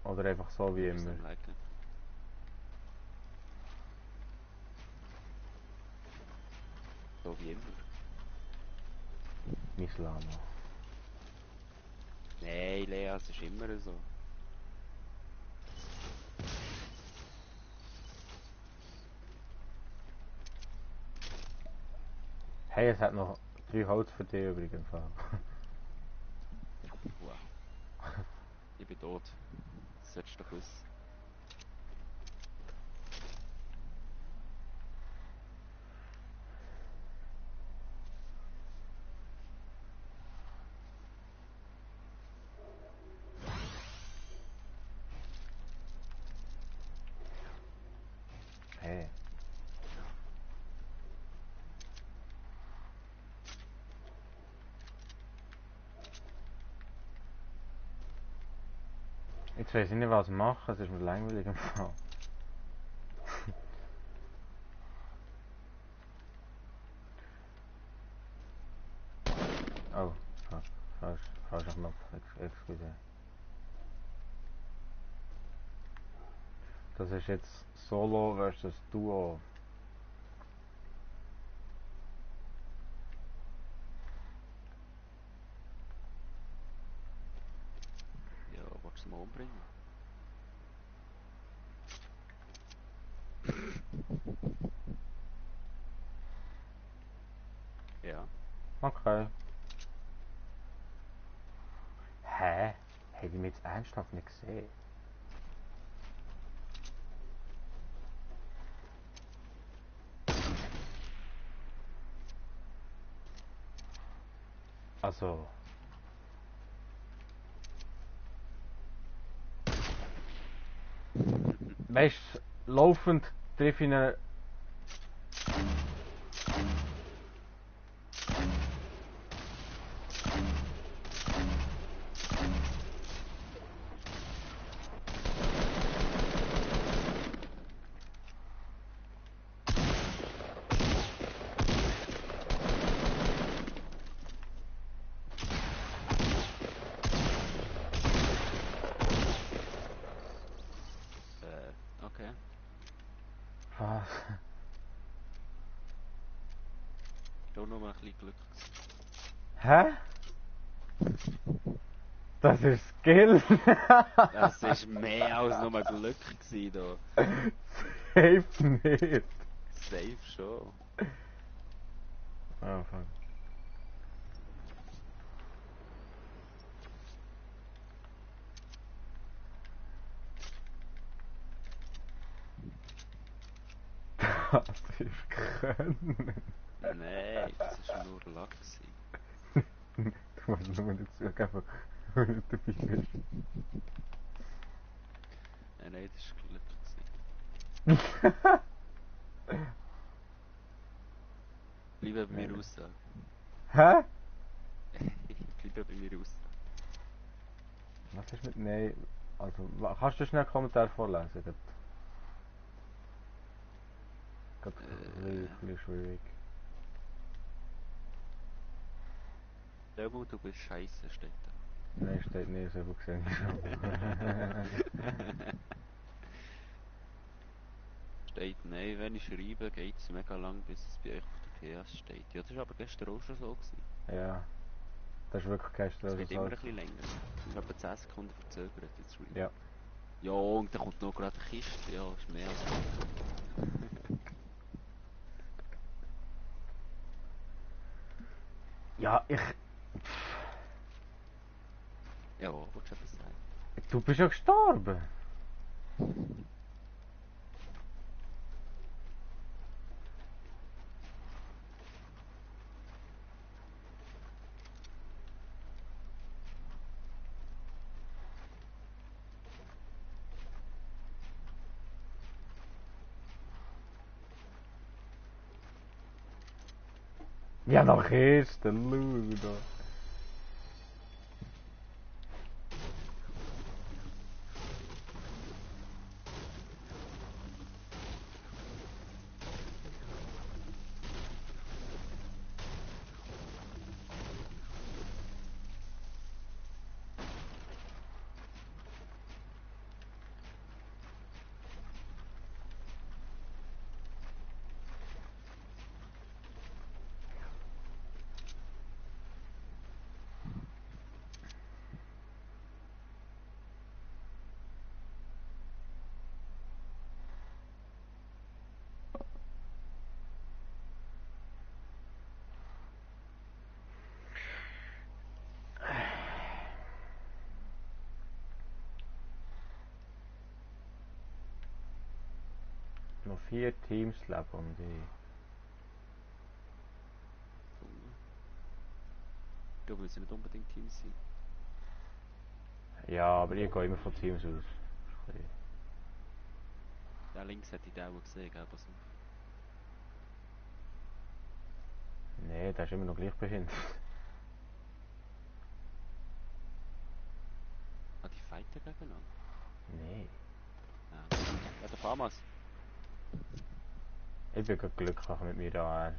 Oder einfach so wie Du bist immer? am Lecken. So wie immer. Mein Lama. Nein, Lea, es ist immer so. Hey, es hat noch 3 Holz für dich übrigens. Wow. Ich bin tot. Das solltest du doch wissen. Jetzt weiß ich nicht, was machen, es ist mir langweilig im Fall. Oh, fuck. Falscher Knopf, excuse. Das ist jetzt Solo versus Duo. Ja, willst du mal umbringen? Ja. Okay. Hä? Hätte ich mich jetzt ernsthaft nicht gesehen? Also. Weißt du, laufend treffe ich ihn. Okay. Was? Da noch mal ein bisschen Glück gewesen. Hä? Das ist Skill! Das war mehr als nur Glück gewesen, da. Safe nicht! Safe schon. Oh fuck. Das ist können! Nein, das war nur Lack gewesen. Du musst nur dazu geben, wenn du dabei bist. Nein, das war Glück gewesen. Bleibe bei mir Aussage. Hä? Bleibe bei mir Aussage. Was ist mit Nein? Also, kannst du schnell einen Kommentar vorlesen? Gerade ein bisschen schwierig. Du bist scheiße, steht da. Nein, steht nicht, so viel gesehen schon. Steht, nein, wenn ich schreibe, geht es mega lang, bis es bei euch auf der PS steht. Ja, das war aber gestern auch schon so gewesen. Ja, das ist wirklich gestern Es so. geht immer ein bisschen länger. Ich habe 10 Sekunden verzögert jetzt schreiben. Ja. Ja, und dann kommt noch gerade eine Kiste. Ja, ist mehr als Ja, ja, wolltest du etwas sagen? Du bist ja gestorben! Ja, noch Kiste, schau da. Noch 4 Teams leben um dich. Du willst ja nicht unbedingt Teams sein. Ja, aber ich gehe immer von Teams aus. Der links hätte ich den auch gesehen, gell, pass auf. Nee, der ist immer noch gleich behindert. Ah, die fighten gegeneinander? Nee. Ja. Ja, der Famas. Ich bin gerade glücklich mit mir da. Ja,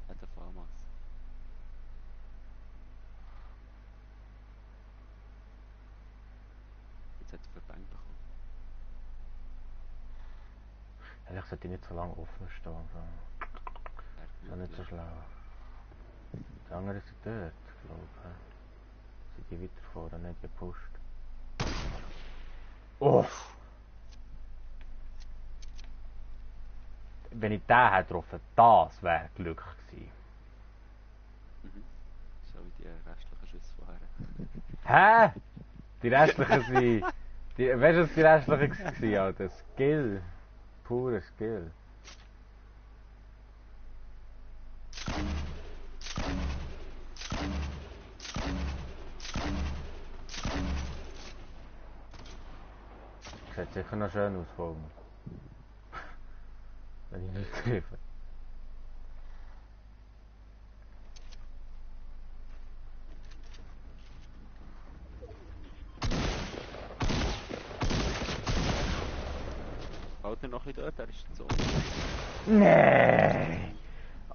der Famas. Jetzt hat er Verbände bekommen. Ehrlich sollte ich nicht so lange offen stehen. Das ist nicht so schlau. Die anderen sind dort, glaube ich. Sind die weiter vorne nicht gepusht. Uff! Wenn ich den hätte getroffen, das wäre Glück gewesen. Mhm. So wie die restlichen Schüsse vorher. Hä? Die restlichen sind... Weißt du, was die restlichen waren, Alter? Skill. Pure Skill. Sieht sicher noch schön aus, Vogel. Wenn ich nicht treffe. Halt er noch ein bisschen dort, er ist jetzt so. Nee!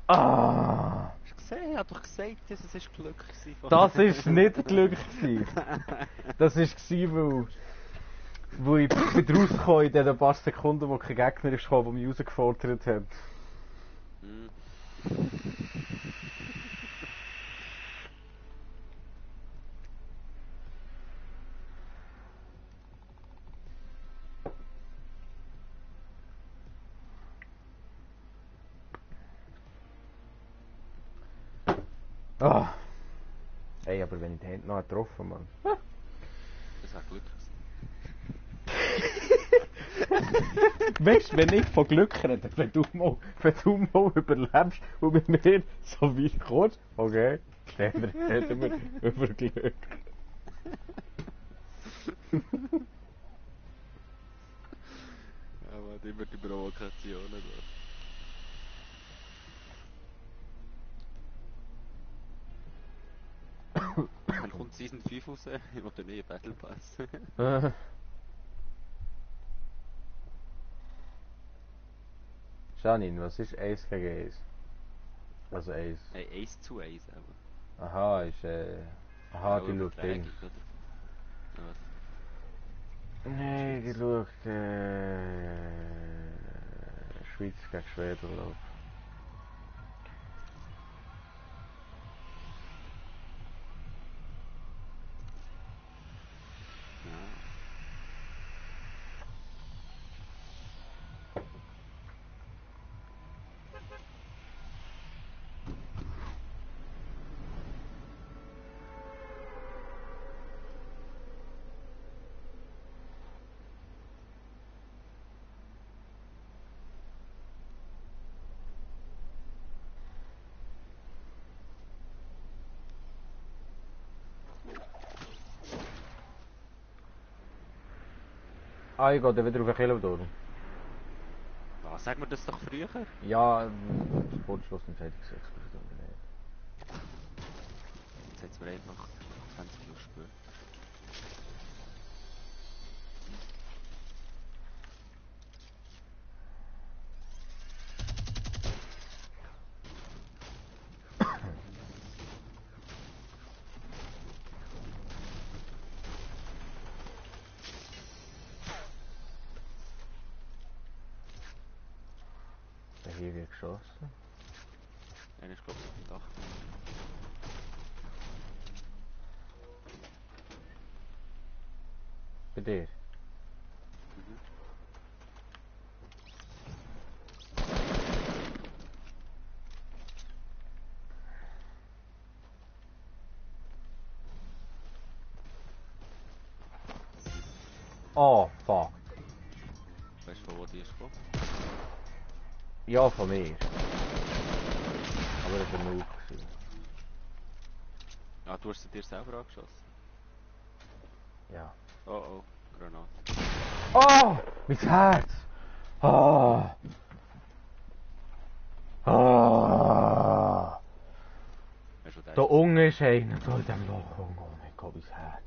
Ah! Hast du gesehen? Ich hab doch gesagt, dass es Glück war. Das war nicht Glück gewesen. Das war, weil ich bin rausgekommen in den paar Sekunden, wo kein Gegner ist gekommen, der mich herausgefordert hat. Hm. Ah! Ey, aber wenn ich die Hände noch getroffen Mann. Das war gut. Weißt du, wenn ich von Glück rede, wenn du mal überlebst und mit mir so weit kommst, okay, dann reden wir über Glück. Ja, man, immer die Provokationen. Dann kommt Season 5 raus, ich will den neuen Battle Pass. Janine, was ist 1 gegen 1? Also 1. Hey, Ace zu Ace, aber. Aha, ist aha, Ja, die schaut Übertragung, Dings. oder? Ja, was? Nee, die schaut Schweiz gegen Schweden, glaube ich. Ja. Ah, ich gehe dann wieder auf den Killerturm. Was, sagen wir das doch früher? Ja, Sportschlussentscheidungsexplosion nicht. Jetzt hat es mir einfach 20 Uhr spät. Hier wird geschossen. Einer ist, glaube ich, auf dem Dach. Bei dir? Mhm. Oh, fuck. Weißt du, von wo die ist gekommen? Ja, von mir. Aber das war ein Noob. Ah, du hast sie dir selber angeschossen. Ja. Oh oh, Granate. Oh! Mein Herz! Oh! Oh! Weißt du, wo der Da unten ist einer, da in diesem Loch. Oh mein Gott, mein Herz.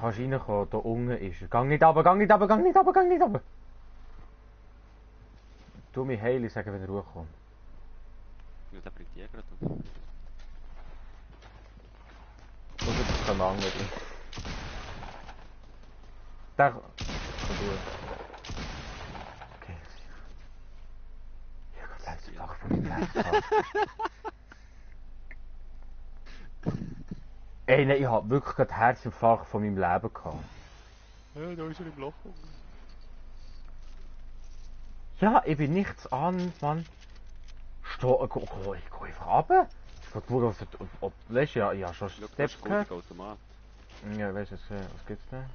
Kannst reinkommen, da unten ist er. Gang nicht runter, gang nicht runter, gang nicht runter, gang nicht runter. Du mir Heili sagen, wenn er hochkommt. Ja, der bringt die gerade um. Du bist kein Mangel. Der... Komm durch. Okay. Ich hab grad Herzinfarkt von meinem Herz gehabt. Ey, nein, ich hab wirklich gerade Herzinfarkt von meinem Leben gehabt. Ja, da ist er im Loch. Ja, ich bin nichts an, Mann. Ich geh einfach runter. Ich geh nur auf den... Weißt du, ja, schon Schau, Steps das gehört. ist ein Automat. Ja, weißt du, was gibt's denn?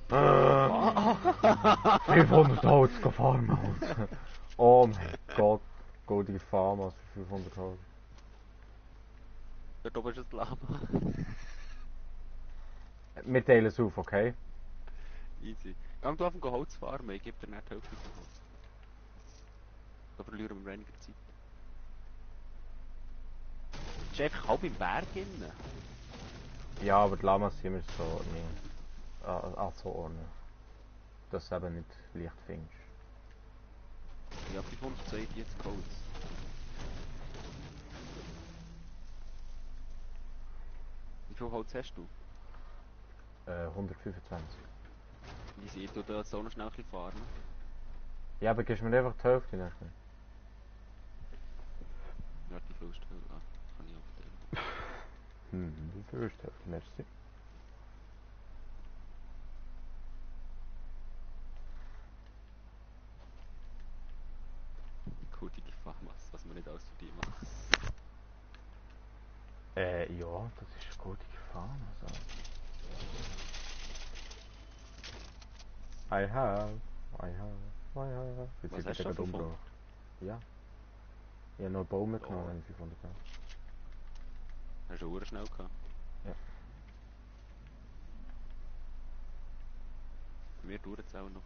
500 Holz gefahren, Alter. Oh mein Gott. Goldige Farmers für 500 Holz. Dort oben ist das Lama. Wir teilen es auf, okay? Easy. Gang du auf den Holz farmen, ich gebe dir nicht die Hälfte vom Holz. Da verlieren wir weniger Zeit. Ist einfach halb im Berg innen. Ja, aber die Lamas sind immer so... Nee. So ordnen. Dass du eben nicht leicht findest. Ja, 542 Holz. Wie viel Holz hast du? 125. Wie sieht du da so noch schnell ein bisschen fahren? Ja, aber gibst du mir einfach die Hälfte nachher? Ja, die viel Stelle. Ah, kann ich aufteilen. Die first Hälfte, merci. Gute Farmers, was man nicht alles für die macht. Ja, das ist eine gute Gefahr, also. I have. Jetzt Was sind hast wir du gerade da für umgebracht. Ja. Ich habe noch einen Baum mitgenommen, wenn ich 500 habe. Hast du Uhr schnell gehabt? Ja. Bei mir dauert es auch noch.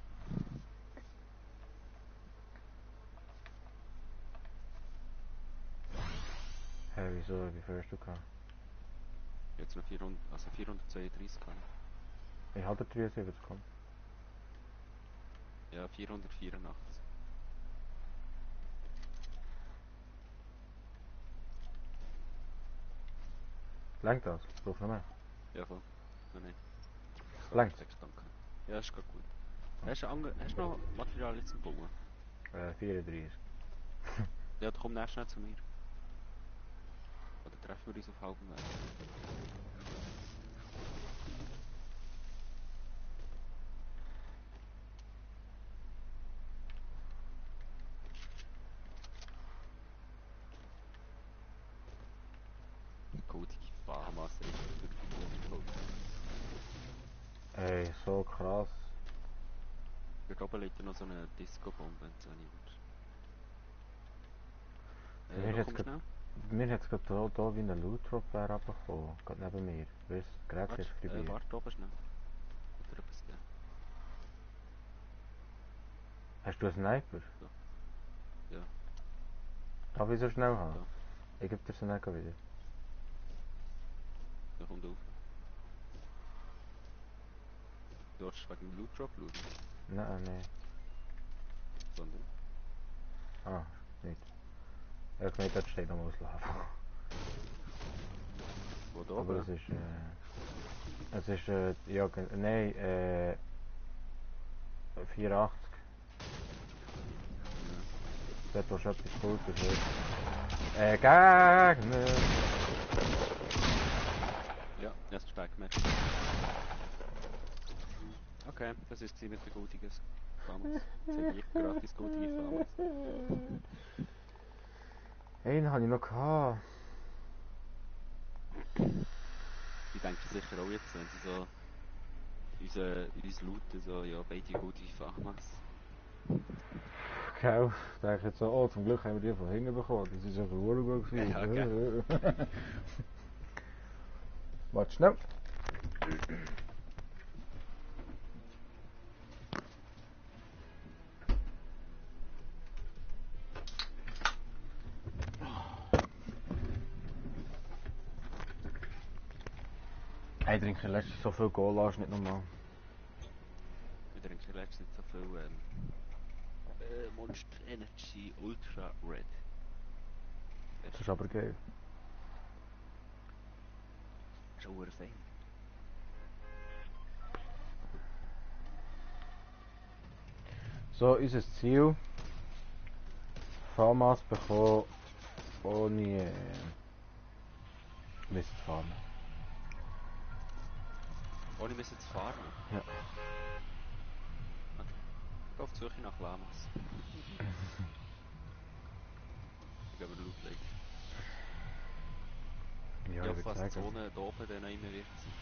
Hä, wieso? Wie viel hast du gehabt? Jetzt noch 400, also 432 gehabt. Ich habe 73 bekommen. Ja, 484. Lenkt das? Brauchst du noch mehr? Ja, voll. Nein. Lenkt? 6 danke. Ja, ist gerade gut. Hast du noch Material zum Bauen? 34. Ja, dann komm nächstes schnell zu mir. Oder treffen wir uns auf halbem Weg. Goldige Fahrmasse ist wirklich gut. Ey, so krass. Dort oben liegt noch so eine Disco-Bombe, wenn du so eine Mir willst. hat Komm schnell. es gerade hier wie ein Loot Drop wäre runtergekommen. Gerade neben mir. Weißt du, das Gerät ist frei. Warte oben schnell. Oder etwas geben. Hast du einen Sniper? Ja. Darf ich so schnell haben? Ja. Ich gebe dir so nicht wieder. Da kommt auf. Du willst wegen dem Loot Drop schauen? Nein. Sondern? Ah, nicht. Ich meine, dort steht noch auslaufen. Wo da Aber oben? es ist, ja, nein, 84. Dort war schon etwas Gutes. Gegner! Ja, erst stark gemerkt. Okay, das ist mit der gutiges Famas. Für mich gratis gutige Famas. Einen habe ich noch gehabt. Die denken sicher auch jetzt, wenn sie so uns looten, so, ja, beide gute Famas. Genau, ich denke jetzt so, oh, zum Glück haben wir die von hinten bekommen. Das ist einfach gut gewesen. Ja, okay. Warte schnell. Ich trinke letztens so viel Cola, ist nicht normal. Ich trinke letztens nicht so viel Monster Energy Ultra Red. Das ist aber geil. Das ist auch fein. So, unser Ziel. Farmers bekommen ohne Mist farmen. Ohne müssen zu fahren. Ja. Okay. Ich gehe auf die Suche nach Lamas. Ich gehe aber laut legen. Ja, Ich ich hoffe, würde dass die sagen. Zone da oben dann immer wird sein.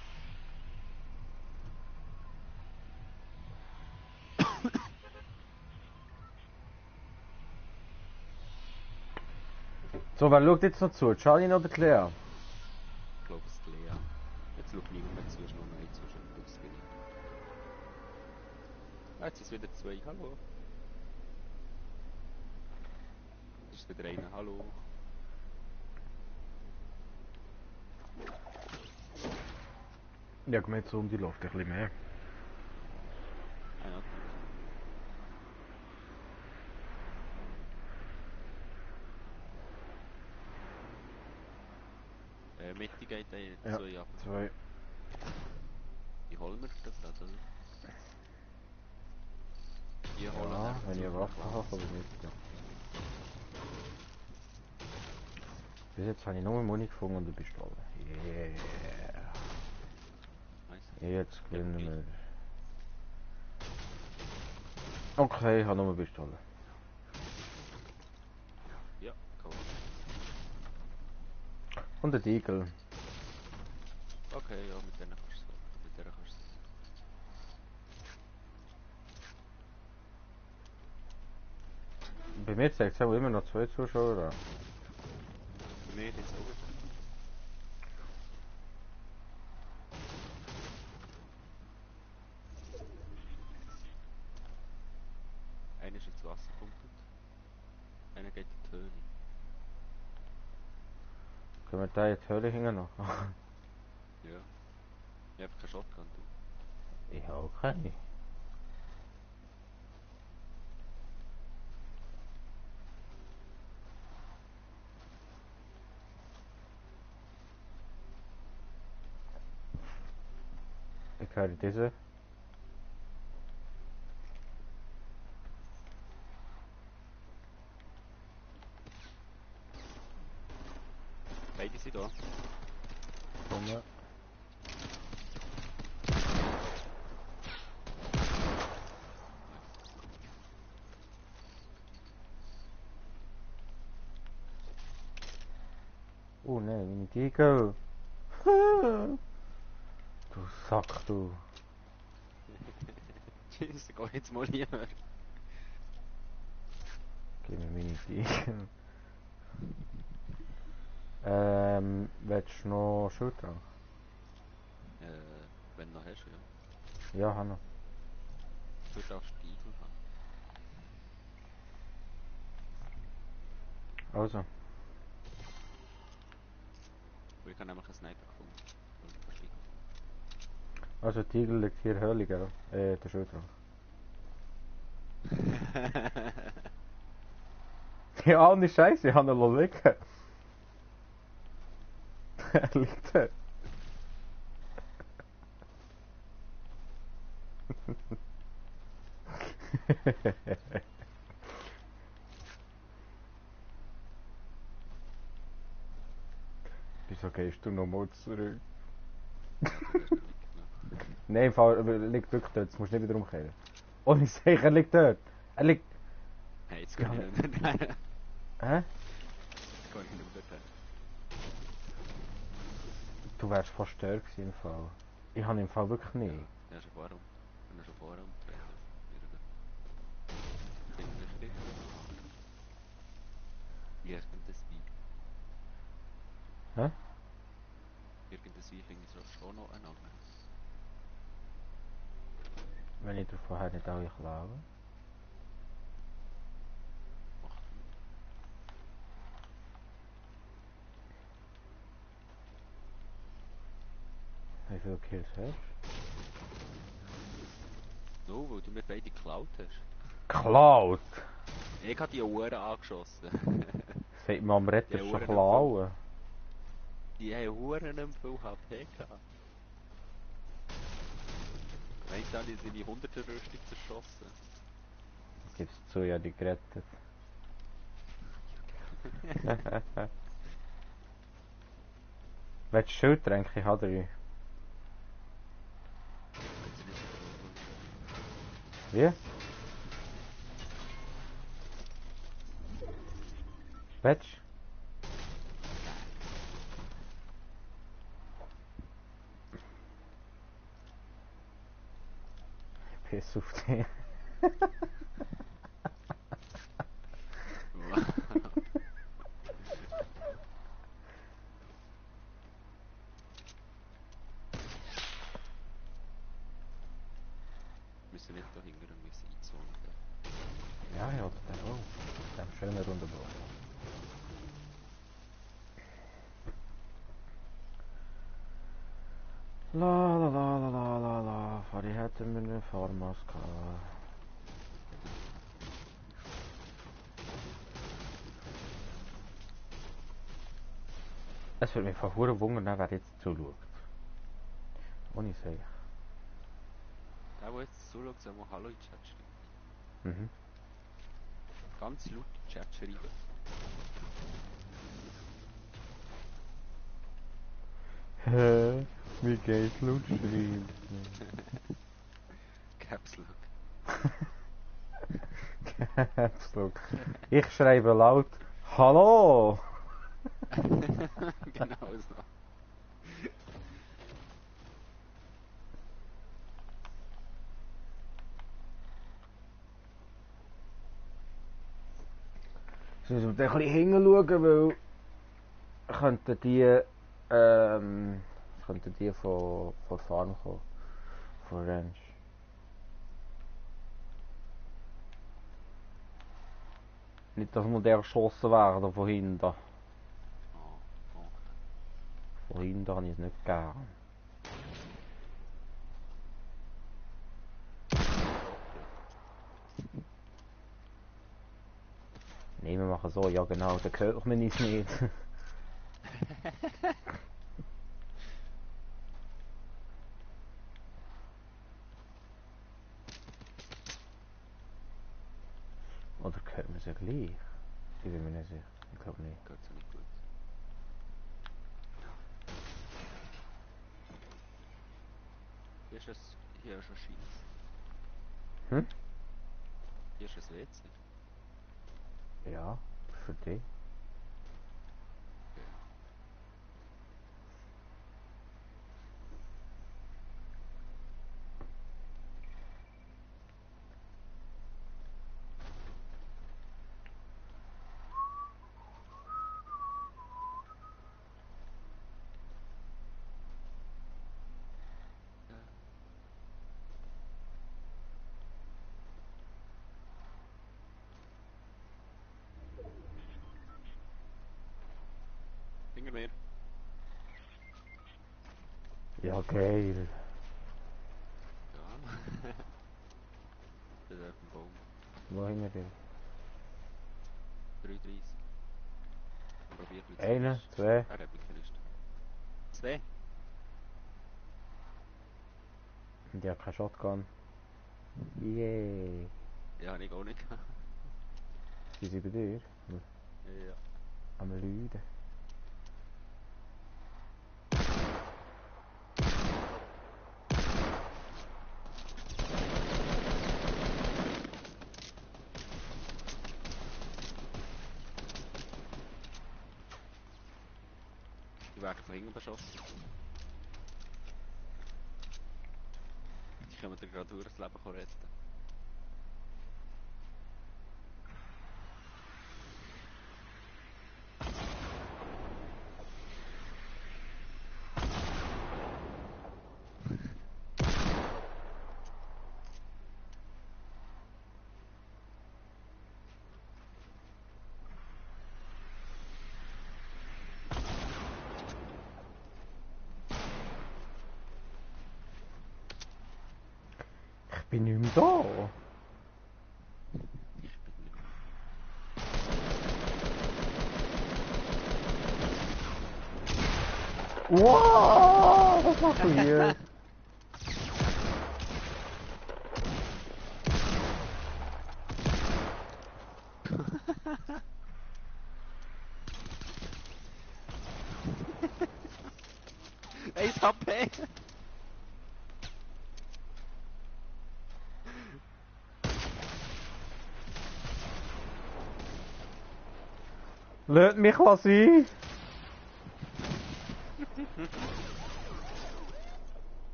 So, wer schaut jetzt noch zu? Charlie oder Claire? Ich glaube, es ist Lea. Jetzt schaut niemand mehr zu, ist nur noch ein Zuschauer. Jetzt ist wieder zwei. Hallo. Jetzt ist wieder einer. Hallo. Ja, komm jetzt um die Luft ein bisschen mehr. Ah ja. Mitte geht Ja, zwei ab. zwei. Die holen wir das gerade, oder? Die holen Ja, eben wenn zu ich eine Waffe nach habe, aber nicht. Ja. Bis jetzt habe ich nur Muni gefunden und eine Pistole. Yeah. Nice. Jetzt gewinnen Ja, wir. Okay, ich habe nur eine Pistole. Ja, cool. Und ein Igel. Okay, ja, mit denen kannst du mit der kannst du Bei mir zeigt es immer noch zwei Zuschauer an. Bei mir jetzt auch wieder. Einer ist ins Wasser gekumpelt. Einer geht in die Höhle. Können wir da jetzt Höhle hängen noch? Ja. Ich habe keine Shotgun, du. Ich habe auch keine. Ich höre diese. Beide sind da. Komme. Oh nein, meine Tiger. Du Sack, du. Jesus, geh jetzt mal lieber. Gib mir meine Tiger. Willst du noch Schultrank? Wenn du noch hast, ja. Ja, habe noch. Du darfst Stiefel haben. Also, Weil ich habe nämlich einen Sniper gefunden. Und ich kann Stiefel also die Igel liegt hier Höhle, gell? Der Schultrank. haben. Ja, ohne Scheiße, ich habe ihn liegen. Er liegt da. Wieso gehst du nochmal zurück? Ja, du hast mir mitgenommen. Nein, im Fall, er liegt wirklich dort, jetzt musst du nicht wieder umkehren. Ohne Sicher, er liegt dort. Er liegt... Hey, jetzt Ja, kann ich nicht mehr. Jetzt hä? kann ich nicht mehr. Du wärst fast stört gewesen im Fall. Ich habe im Fall wirklich Ja, nicht. ja, schon vorher. Ich habe schon vorher umgedreht. Richtig. Irgendes Wein. Hä? Irgendes Wein finde ich schon noch ein anderes. Wenn ich dir vorher nicht alle klaue. Macht nichts. Wie viele Kills hast No, weil du mir beide geklaut hast. du? Klaut! Ich habe die Uhren angeschossen. Sagt man am Retter Die schon Uhren klauen? Die haben Uhren nicht viel HP gehabt. Meinst du, die sind die 100er-Rüstung zerschossen? Gib's zu, ja, die gerettet. Willst du Schildtränke? Ich habe 3. Jetzt nicht so. Wie? Willst du? Piss auf dich. Müssen nicht da hinten müssen einzonen. Ja, ja, das auch. Das ist eine schöne Runde Ball. La la la la la la la. Vorher hätten wir eine Farmers gehabt. Es würde mich von Huren wundern, wer jetzt zuschaut. Ohne sich. Der, der jetzt zuschaut, soll mal Hallo in den Chat schreiben. Mhm. Ganz laut in den Chat schreiben. Hä? Wie geht's laut schreiben? Caps Lock. Caps Lock. Ich schreibe laut Hallo! Genau so. Jetzt müssen wir ein bisschen hinschauen, weil könnten die von Farm kommen. Von Ranch. Nicht, dass wir der geschossen werden von hinten. Oh, okay. Von hinten habe ich es nicht gern. Nein, wir machen so, ja genau, dann hört man es nicht. Oder hört man es ja gleich? Ich bin mir nicht sicher. Ich glaube nicht. Geht so nicht gut. Hier ist ein Scheiß. Hm? Hier ist ein WC. Ja, für dich. Okay. Ja. Hinter mir. Ja, geil. Ja. Das ist auf dem Baum. Wo hinter dir? 33. Probiert mit Einer, zwei. zwei. Er hat mich gefinisht. 2. Und ich habe keinen Shotgun. Yay. Ja, habe ich auch nicht gehabt. Sind sie bei dir? Ja. Am Lüden. Die werden von hinten beschossen. Die können dir gerade durch das Leben retten. bin nicht mehr da. Ich bin nicht. Wow, was machst du hier? Ey, HP! Lass mich was sein.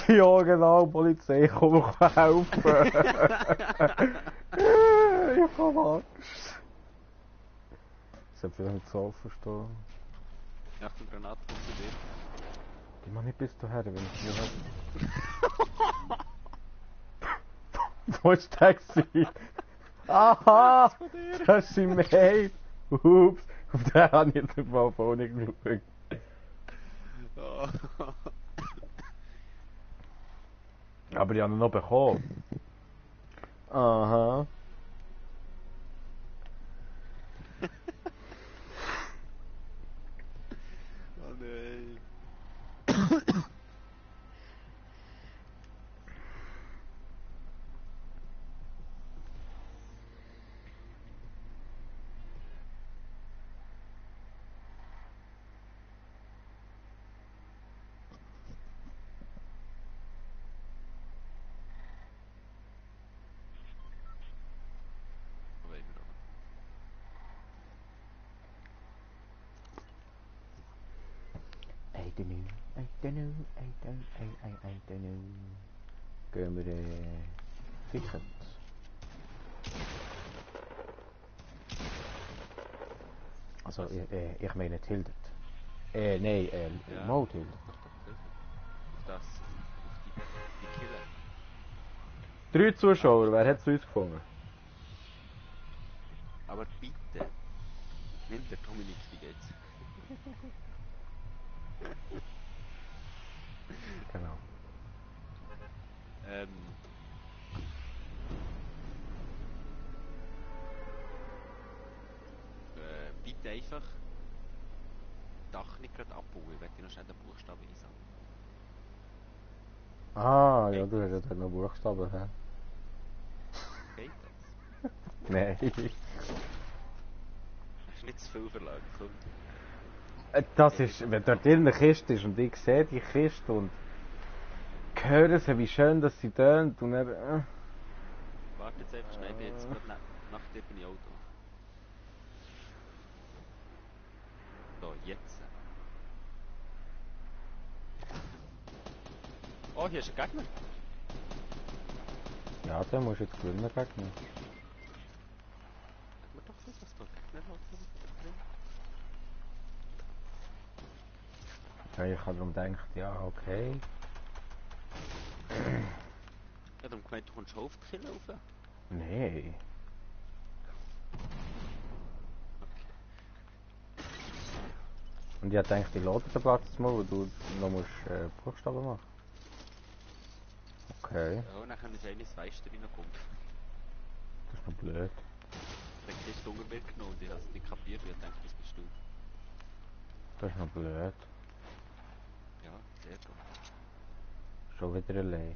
Ja, genau, Polizei, komm helfen. Ich hab Angst. Ich hab vielleicht nicht so verstehen. Achtung, Granate kommt zu dir. Die mach nicht bis daher, wenn ich hier hab. Wo ist der gewesen? Aha! Das ist im Mail! Ups! Auf den habe ich jetzt überhaupt auch nicht geschaut. Oh. Aber ich habe ihn noch bekommen. Aha. Oh nein. Aber immer noch. I don't know, I don't know, I don't know. Gehen wir Ticket. Also, ich meine Tildet. Nein, Ja. Mo Tildet. Doch, Hilfe. Auf das. Auf die Kille. 3 Zuschauer, wer hat es uns gefunden? Aber bitte. Nimm der Dominik, wie geht's? Genau. Bitte einfach Dach nicht gerade abbauen, ich werde noch schnell den Buchstaben einsammeln. Ah, ja, Geht du das? hast ja noch Buchstaben, hä? Geht das? Nein. Hast du nicht zu viel verlangt, komm. Das ist, wenn dort in der Kiste ist und ich sehe die Kiste und höre sie, wie schön dass sie tönt und dann... Warte jetzt einfach schnell, ich bin jetzt gerade nach dir bin ich auch da. So, jetzt. Oh, hier ist ein Gegner. Ja, dann musst du jetzt gewinnen gegen mich. Sag mir doch nicht, was da Gegner hat drin. Ja, ich habe darum gedacht, ja, okay. Ja, darum gemeint, du kommst schon auf die Kille rauf. Nee. Okay. Und ich dachte, ich lade den Platz mal, weil du noch musst, Buchstaben machen. Okay, Ja, und dann kann ich eines Weiße reinkommen. das ist noch blöd. Dann ist Hunger mitgenommen und ich habe es nicht kapiert, weil ich dachte, das bist du. Das ist noch blöd. Ja, sehr gut. Schon wieder allein.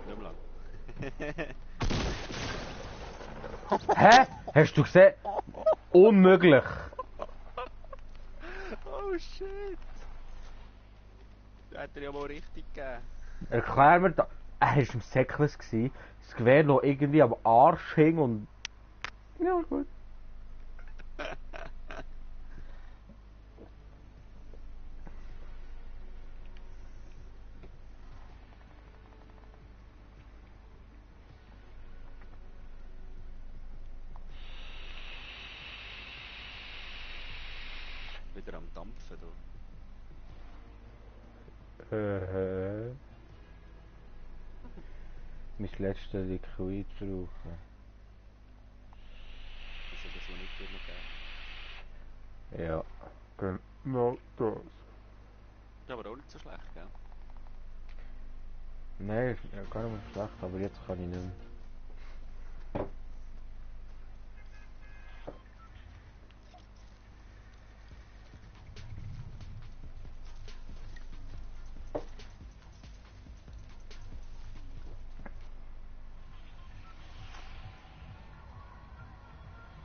Nicht mehr lang. Hä? Hast du gesehen? Unmöglich! Oh shit! Da hat er ja mal richtig gegeben. Erklär mir da. Er war im Säckles, das Gewehr noch irgendwie am Arsch hing und... Ja, gut. Wieder am Dampfen da. Mein letztes Liquid brauchen. Also das, was nicht dir noch gegeben. Ja, genau das. Ja, aber auch nicht so schlecht, gell? Nein, ist ja gar nicht mehr schlecht, aber jetzt kann ich nicht mehr.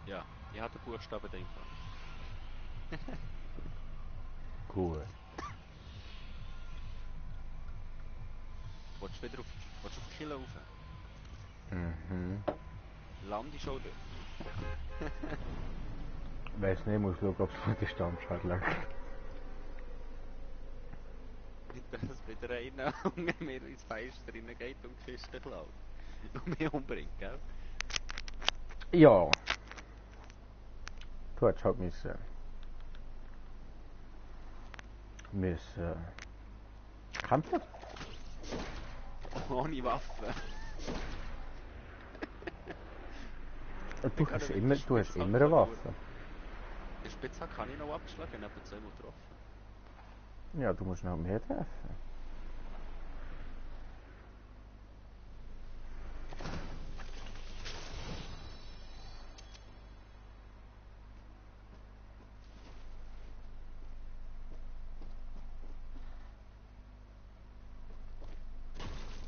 Ja, ich habe den Buchstaben in dem Fall. Gut. Willst du wieder willst du auf die Kille rauf? Mhm. Landest du auch dort? Weiß nicht, muss schauen, ob es von der Stammstadt lag. Nicht, dass es wieder einer unter mir ins Fenster reingeht und die Kiste klaut. Und mich umbringt, gell? Ja. Du hättest halt müssen kämpfen. Ohne Waffe. Du hast immer eine Waffe. Den Spitzhack kann ich noch abschlagen, ich habe zweimal getroffen. Ja, du musst noch mehr treffen.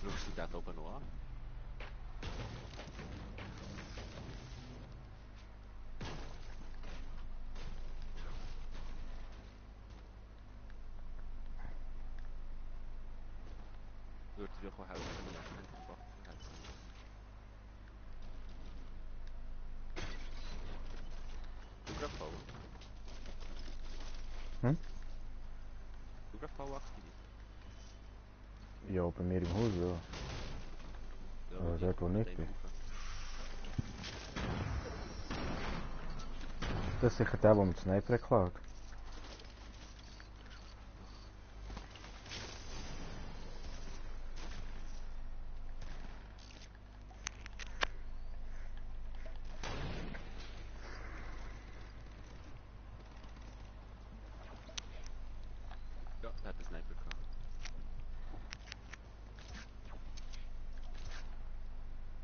Schaust du den da oben noch an? Würde dir auch helfen, wenn ich endlich Waffe hätte. Du gerade V. Hm? Du gerade V aktiviert. Ja, bei mir im Haus, ja. Ja, Aber ich dort, wo komme nicht nicht bin. rauf. Das ist sicher der, der mit Sniper klaut. Ja, der hat einen Sniper gehabt.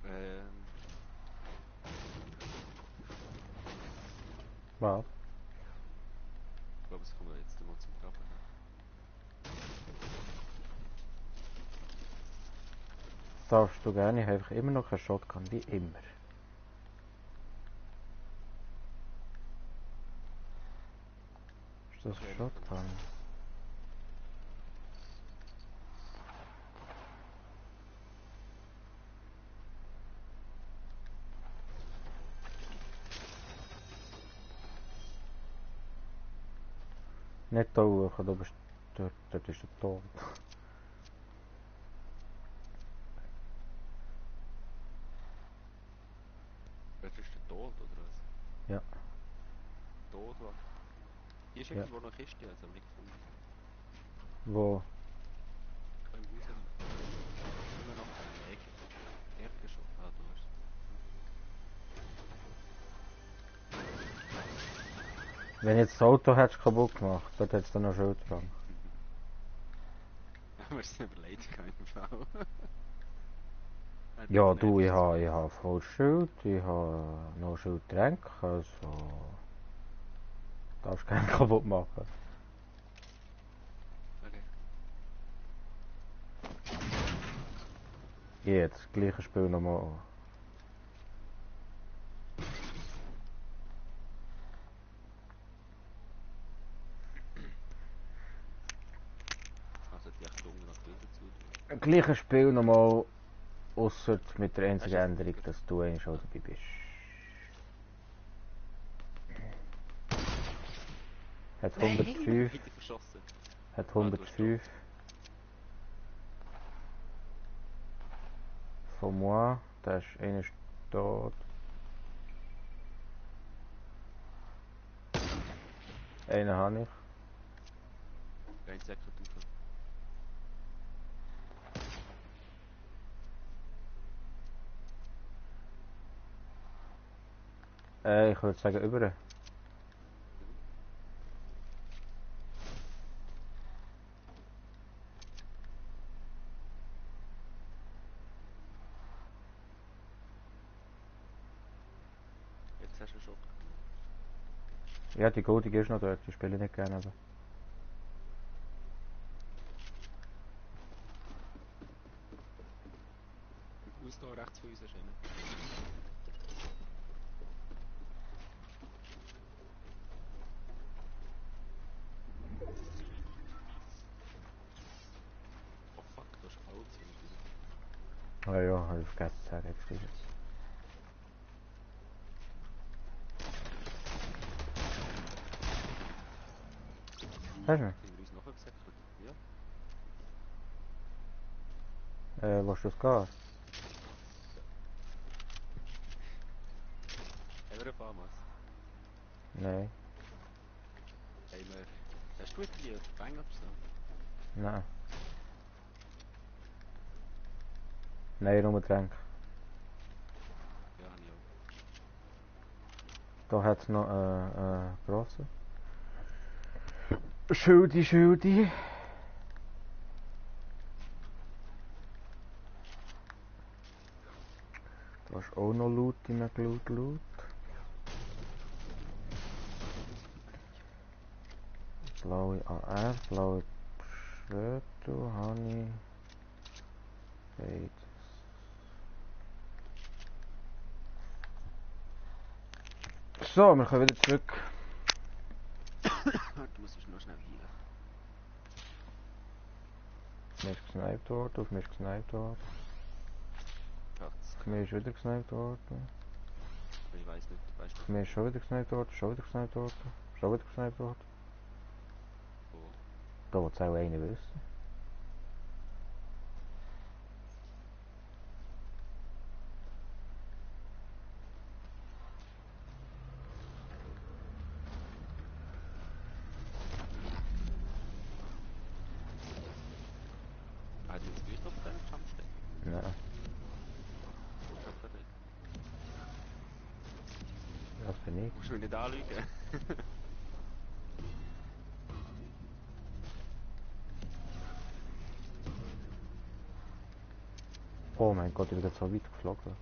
Ähm, Was? ich glaube, es kommen wir jetzt mal zum Graben. Ne? Darfst du gerne, ich habe einfach immer noch einen Shotgun, wie immer. Ist das Okay, ein nicht Shotgun? Nicht da hoch, da bist du dort ist der Tod. Wer ist der Tod, oder was? Ja, Tod, was? Hier ist ja. irgendwo noch eine Kiste, also aber nicht gefunden. Wo? Beim Haus herum. Immer noch Erdgeschoss. Ah, du hast. Wenn jetzt das Auto hättest kaputt gemacht, dort hättest du noch Schild dran. Haben wir es überlegt, im Fall. Ja, du, ich habe voll Schild, ich habe noch Schildtränke, also darfst keinen kaputt machen. Okay. Jetzt, gleiche Spiel nochmal. Also die echt unten nach Tür dazu tun. Gleiches Spiel nochmal, ausser mit der Hast einzigen du Änderung, dass du eigentlich schon dabei bist. Hat Nein, 105, hätte ich verschossen. hat Ah, du hast tot. 105 von moi, da ist einer tot. Einen habe ich. Kein Säckchen drauf. Ich würde sagen über. Mhm. Ja, die Goldig ist noch dort, die spiele ich nicht gerne. Aber. Muss da rechts von uns erscheinen. Oh fuck, da ist alles drin. Ah ja, habe ich vergessen zu sagen, jetzt ist es. Hast du ihn? Haben wir uns nachher gesagt? Ja. Willst du das gehen? Haben wir ein paar Mal? Nein. Haben wir... Hast du die Bang oder so? Nein. Nein, nur Tränke. Ja, habe ich auch. Da hat es noch grosse. Schuldi. Da ist auch noch Loot in Loot. Blaue AR, blaue Schwerter, Honey. Bait. So, wir können wieder zurück. Du musst noch schnell heilen. Auf mich ist gesniped worden, auf mich ist gesniped worden. Platz. Auf mich ist wieder gesniped worden. Aber ich weiss nicht, weißt du Auf mich ist schon wieder gesniped worden, schon wieder gesniped worden. Schon wieder gesniped worden. wo? Da will es auch einer wissen. Hat jetzt gleich noch den Jumpsteck? Nein, Ich hab da nicht. das bin ich. Musst du mich nicht anlügen? Oh mein Gott, ich bin so weit geflogen.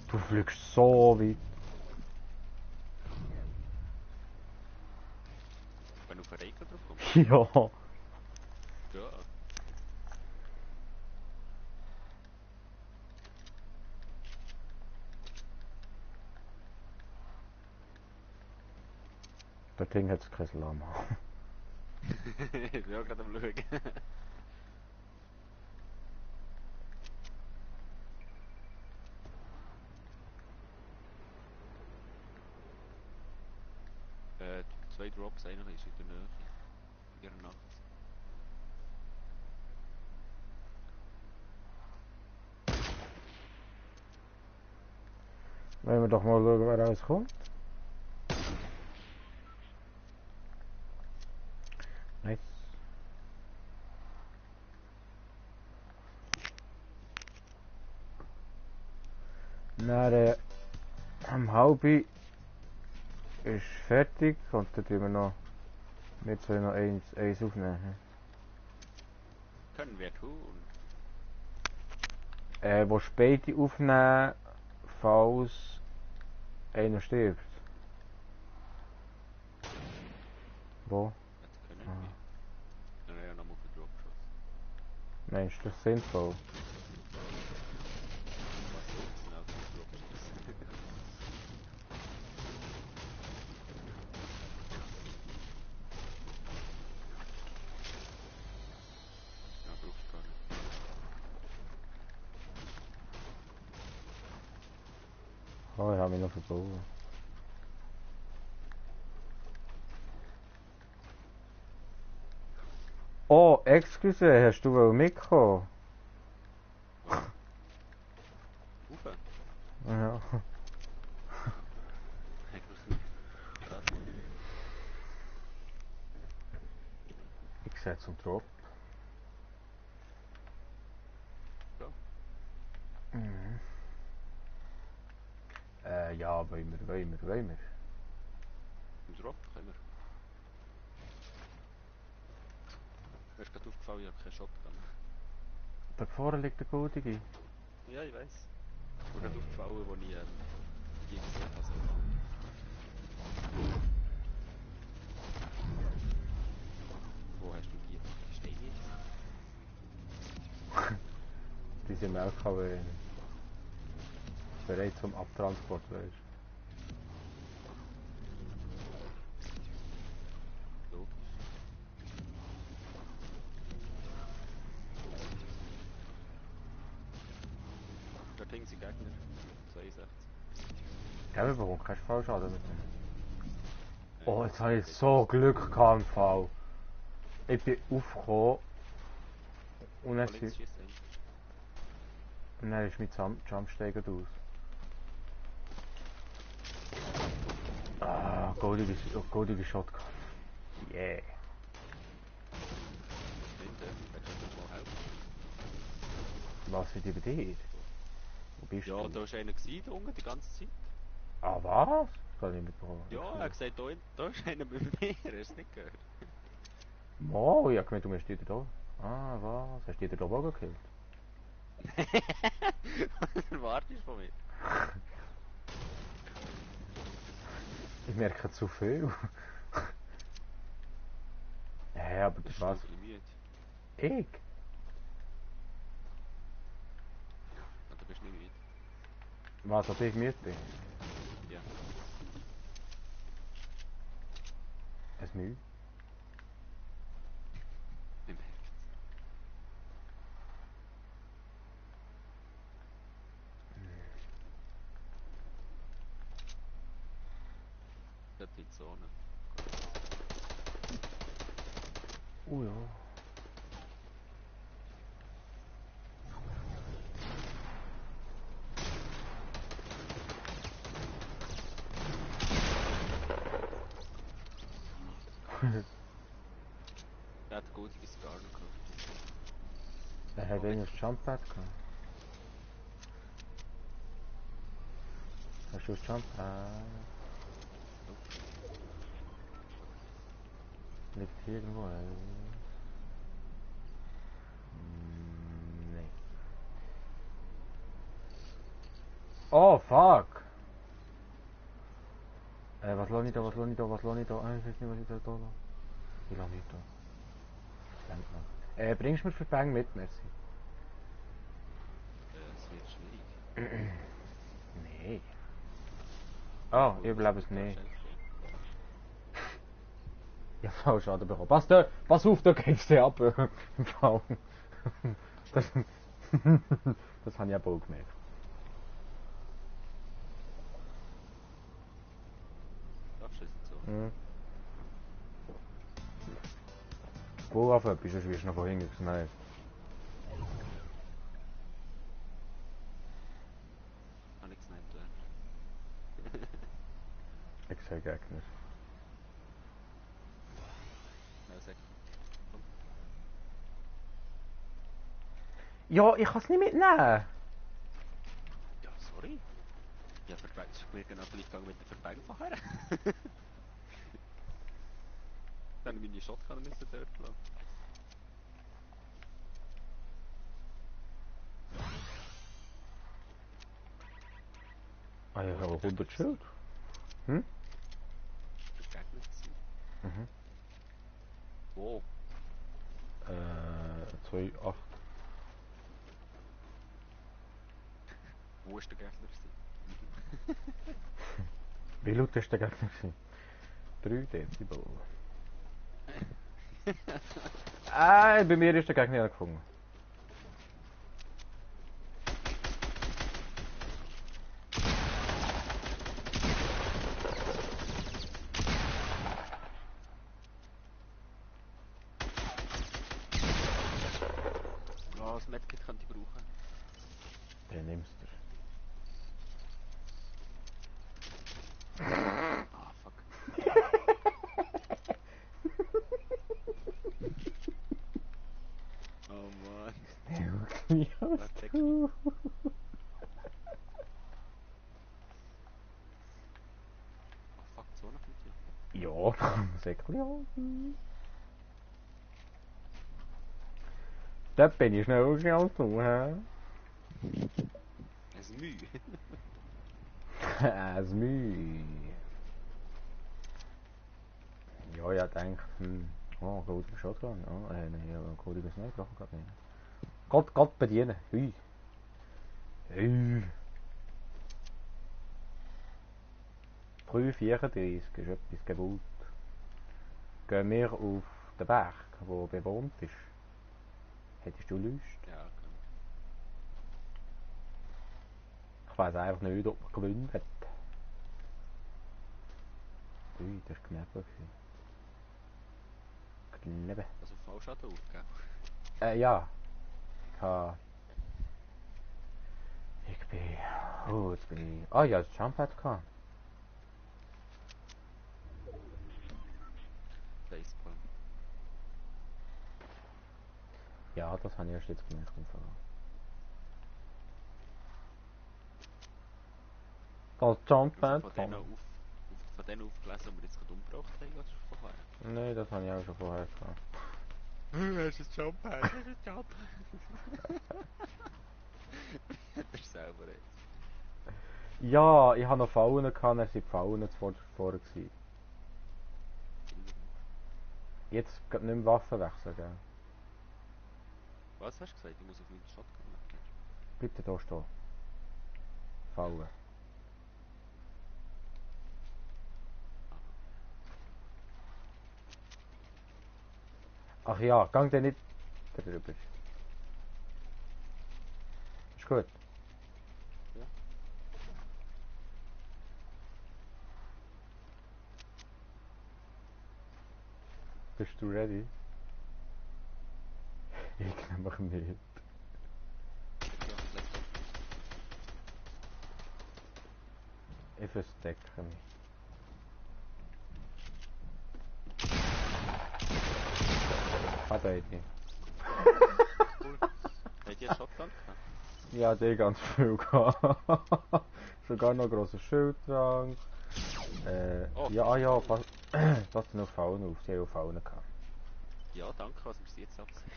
Du fliegst so weit. Wenn du auf einen Regler drauf kommst? Ja. Ja. Das Ding hat kein Lama. Ich bin auch gerade am Schauen. Zwei Drops, einer ist in der Nähe. In der Nacht. Wollen wir doch mal schauen, wer rauskommt. Nice. Dann am halbi ist fertig und dann tun wir noch wir zwei noch eins aufnehmen. Können wir tun. Wo beide aufnehmen, falls einer stirbt. Wo? Das können Ah. wir. Ja, nochmal auf den Drop geschossen. Meinst du das sinnvoll? Was soll's denn auf den Drop schießen? Ja, brauchst du gar nicht. Oh, ich habe mich noch verbaut. Oh, excuse, hast du wohl mitkommen? Ufe? Ja. Eigentlich nicht. Schade. Ich sehe zum Drop. Ja. Mhm. Ja, wollen wir. Im Drop können wir. Mir ist gerade aufgefallen, ich habe keinen Shotgun. Da vorne liegt der Goldige. Ja, ich weiss. Mir ist gerade aufgefallen, wo ich Unsere LKW bereit zum Abtransport, weißt Logisch. Dort hinten sind Gegner. 62. du? Ja, wir bekommen keinen Fallschaden mit dem. Oh, jetzt das habe ich geht so nicht. Glück gehabt im Fall. Ich bin aufgekommen und Von dann, links schießt einer. und dann ist mein Jumpsteiger aus. Ah, goldige Shotgun. Yeah. Hinten. Willst du mal helfen? Was sind die bei dir? Wo bist Ja, du? da war einer gewesen, da unten die ganze Zeit. Ah, was? Das kann ich nicht mitbekommen. Ja, er hat gesagt, da ist einer bei mir. Hast du es nicht gehört? Mo, ich hab gemeint, du hast die da. Ah, was? Hast du die da auch gekillt? Was erwartest du von mir? Ich merke zu viel. Hä, aber Bist du was? ein bisschen müde? Ich? Oder bist du nicht müde? Was, ob ich müde bin? Ja. Es Mühe? Ich merke es. Dort in die Zone. Oh ja. Der hat ein gutes Scar noch gehabt. Er hat ein Jumppad gehabt. Hast du ein Jumppad? Liegt hier irgendwo? Nein. Oh, fuck! Was lasse ich da, was lasse ich da, was lasse ich da? Ich weiß nicht, was ich da lasse. Ich lasse nicht da. Verdammt noch. Bringst du mir für Bang mit, merci? Es wird schwierig. Nee. Oh, ich überlebe es nicht. Ja, voll schade bekommen. Pass auf, da geht's dir ab. Im Fall. Das, das habe ich aber auch gemerkt. Darfst du es so? Mhm. Wo auf etwas, sonst wirst du noch von hinten gesniped. Habe ich gesniped werden. Ich sehe Gegner. Ja, sag. Komm. Ja, ich kann es nicht mitnehmen. Ja, sorry. Ja, Vertrag ist mir genau gleich gegangen mit den Verträgen vorher. Dann habe ich meine Shotgun müssen dort lassen. Ah, ich Wo habe ist der 100 Gegner Schild. gewesen? Hm? Der Gegner gewesen? Mhm. Wo? 2, 8. Wo ist der Gegner gewesen? Wie laut ist der Gegner gewesen? 3 Dezibel. Bei mir ist der Gegner nicht gefunden. Ja, das Medkit könnte ich brauchen. Den nimmst du. Ah, fuck. Oh Mann. Was denkst du? Ah, fuck, die Zone kommt hier. Ja, Säckchen halten. Dort bin ich schneller als du, hä? Es ist Mühe. Es Mühe. Ja, ich denke, oh, goldiger Shotgun. Oh, nein, goldiger Sniper, auch gerade nicht. Gott bedienen. Ui. 3:34 ist etwas gewollt. Gehen wir auf den Berg, der bewohnt ist. Hättest du Lust? Ja, genau. Ich weiss einfach nicht, ob man gewonnen hat. Ui, das war knapp. Knapp. Also Fallschaden auf, gell? Ja. Ich bin... Oh, jetzt bin ich... Ah ja, das Jumppad gehabt. Facepalm. Ja, das habe ich erst jetzt gemerkt im Fall. Das Jumppad Also von denen aufgelesen, die wir jetzt gerade umgebracht haben, oder schon vorher? Nein, das habe ich auch schon vorher gehabt. Hast du ein Jumppad? Hast du ein Jumppad? Der selber jetzt. Ja, ich habe noch Fallen gehabt, dann sind die Fallen vorher gewesen. Jetzt geht nicht mehr Waffen wechseln, gell? Was hast du gesagt? Ich muss auf meinen Shotgun machen. Bitte da stehen. Fallen. Ach ja, gang dir nicht drüber. Ist gut. Ja. Bist du ready? Ich nämlich nicht. Ja, let's go. Ich verstecke mich. Baby. Cool. Habt ihr einen Shotgun gehabt? Ja, die ganz viel gehabt. Sogar noch grosses Schildtrank. Oh, Ja, passt noch Fallen auf. Sie haben auch Fallen gehabt. ja, danke, was wir sie jetzt absehen.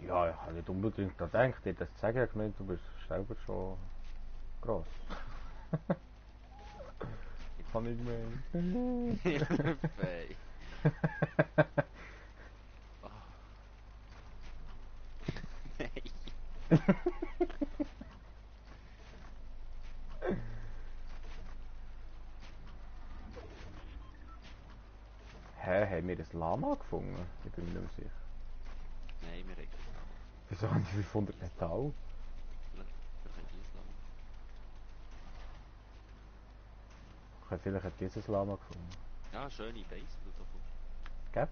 Ja, ich habe nicht unbedingt daran gedacht, dir das zu sagen. Ich meine, du bist selber schon gross. Kann ich meinen. Hilfe! Oh. Nein. Hä, haben wir das Lama gefunden? Ich bin mir nicht sicher. Nein, wir reden es an. Wieso haben die 500 Metall? Vielleicht haben die es lang. Vielleicht hat dieses Lama gefunden. Ja, schöne Base, die du davon. Gell?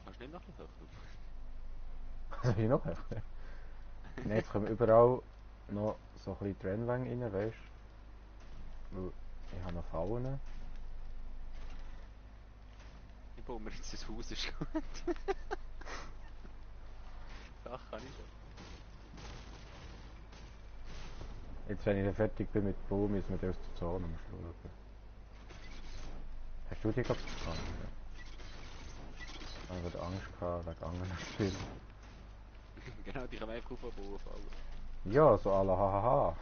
Kannst du nicht noch ein bisschen höher? Also hier noch echt. Nein, jetzt kommen überall noch so ein bisschen Trennwänge rein, weißt du? Weil ich habe noch Fallen. Ich baue mir jetzt ein Haus, ist gut. Dach kann ich schon. Jetzt, wenn ich dann fertig bin mit dem Bau, müssen wir aus der Zone schauen. Hast du die gerade verstanden? Ich hatte Angst gehabt wegen anderen Spielen. Genau, die können wir einfach aufbauen auf alle. Ja, so à la hahaha.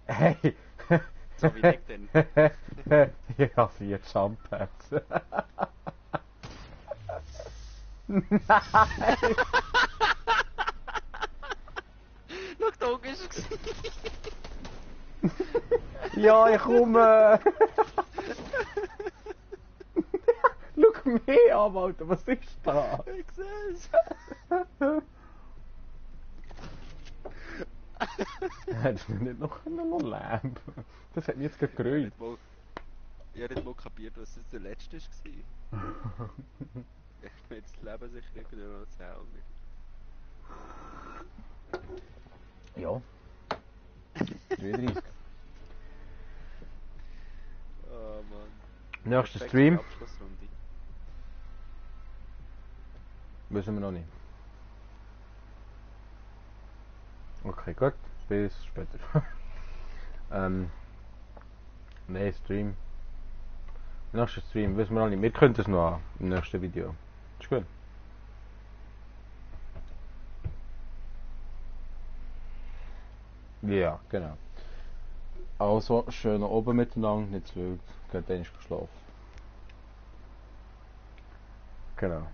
Hey! So wie ich denn. Ich habe 4 Jump-Pads. Nein! Schau, da oben ist es. Ja, ich komme! Schau mich an, Alter, was ist da? Ich sehe es. Hättest du nicht noch Lamp? Das hat mich jetzt gegrüht. Ich habe nicht mal kapiert, was das der letzte war. Ich will das Leben sicher irgendwann noch zählen. Ja. 33. Oh Mann. Nächster Perfekte Stream? Abschlussrunde. Wissen wir noch nicht. Okay, gut. Bis später. Nein, Stream. Nächster Stream, wissen wir noch nicht. Wir können es noch an, im nächsten Video. Ist gut. Ja, genau. Also, schön oben miteinander, nicht zu wild. Geht dann schlafen. Genau.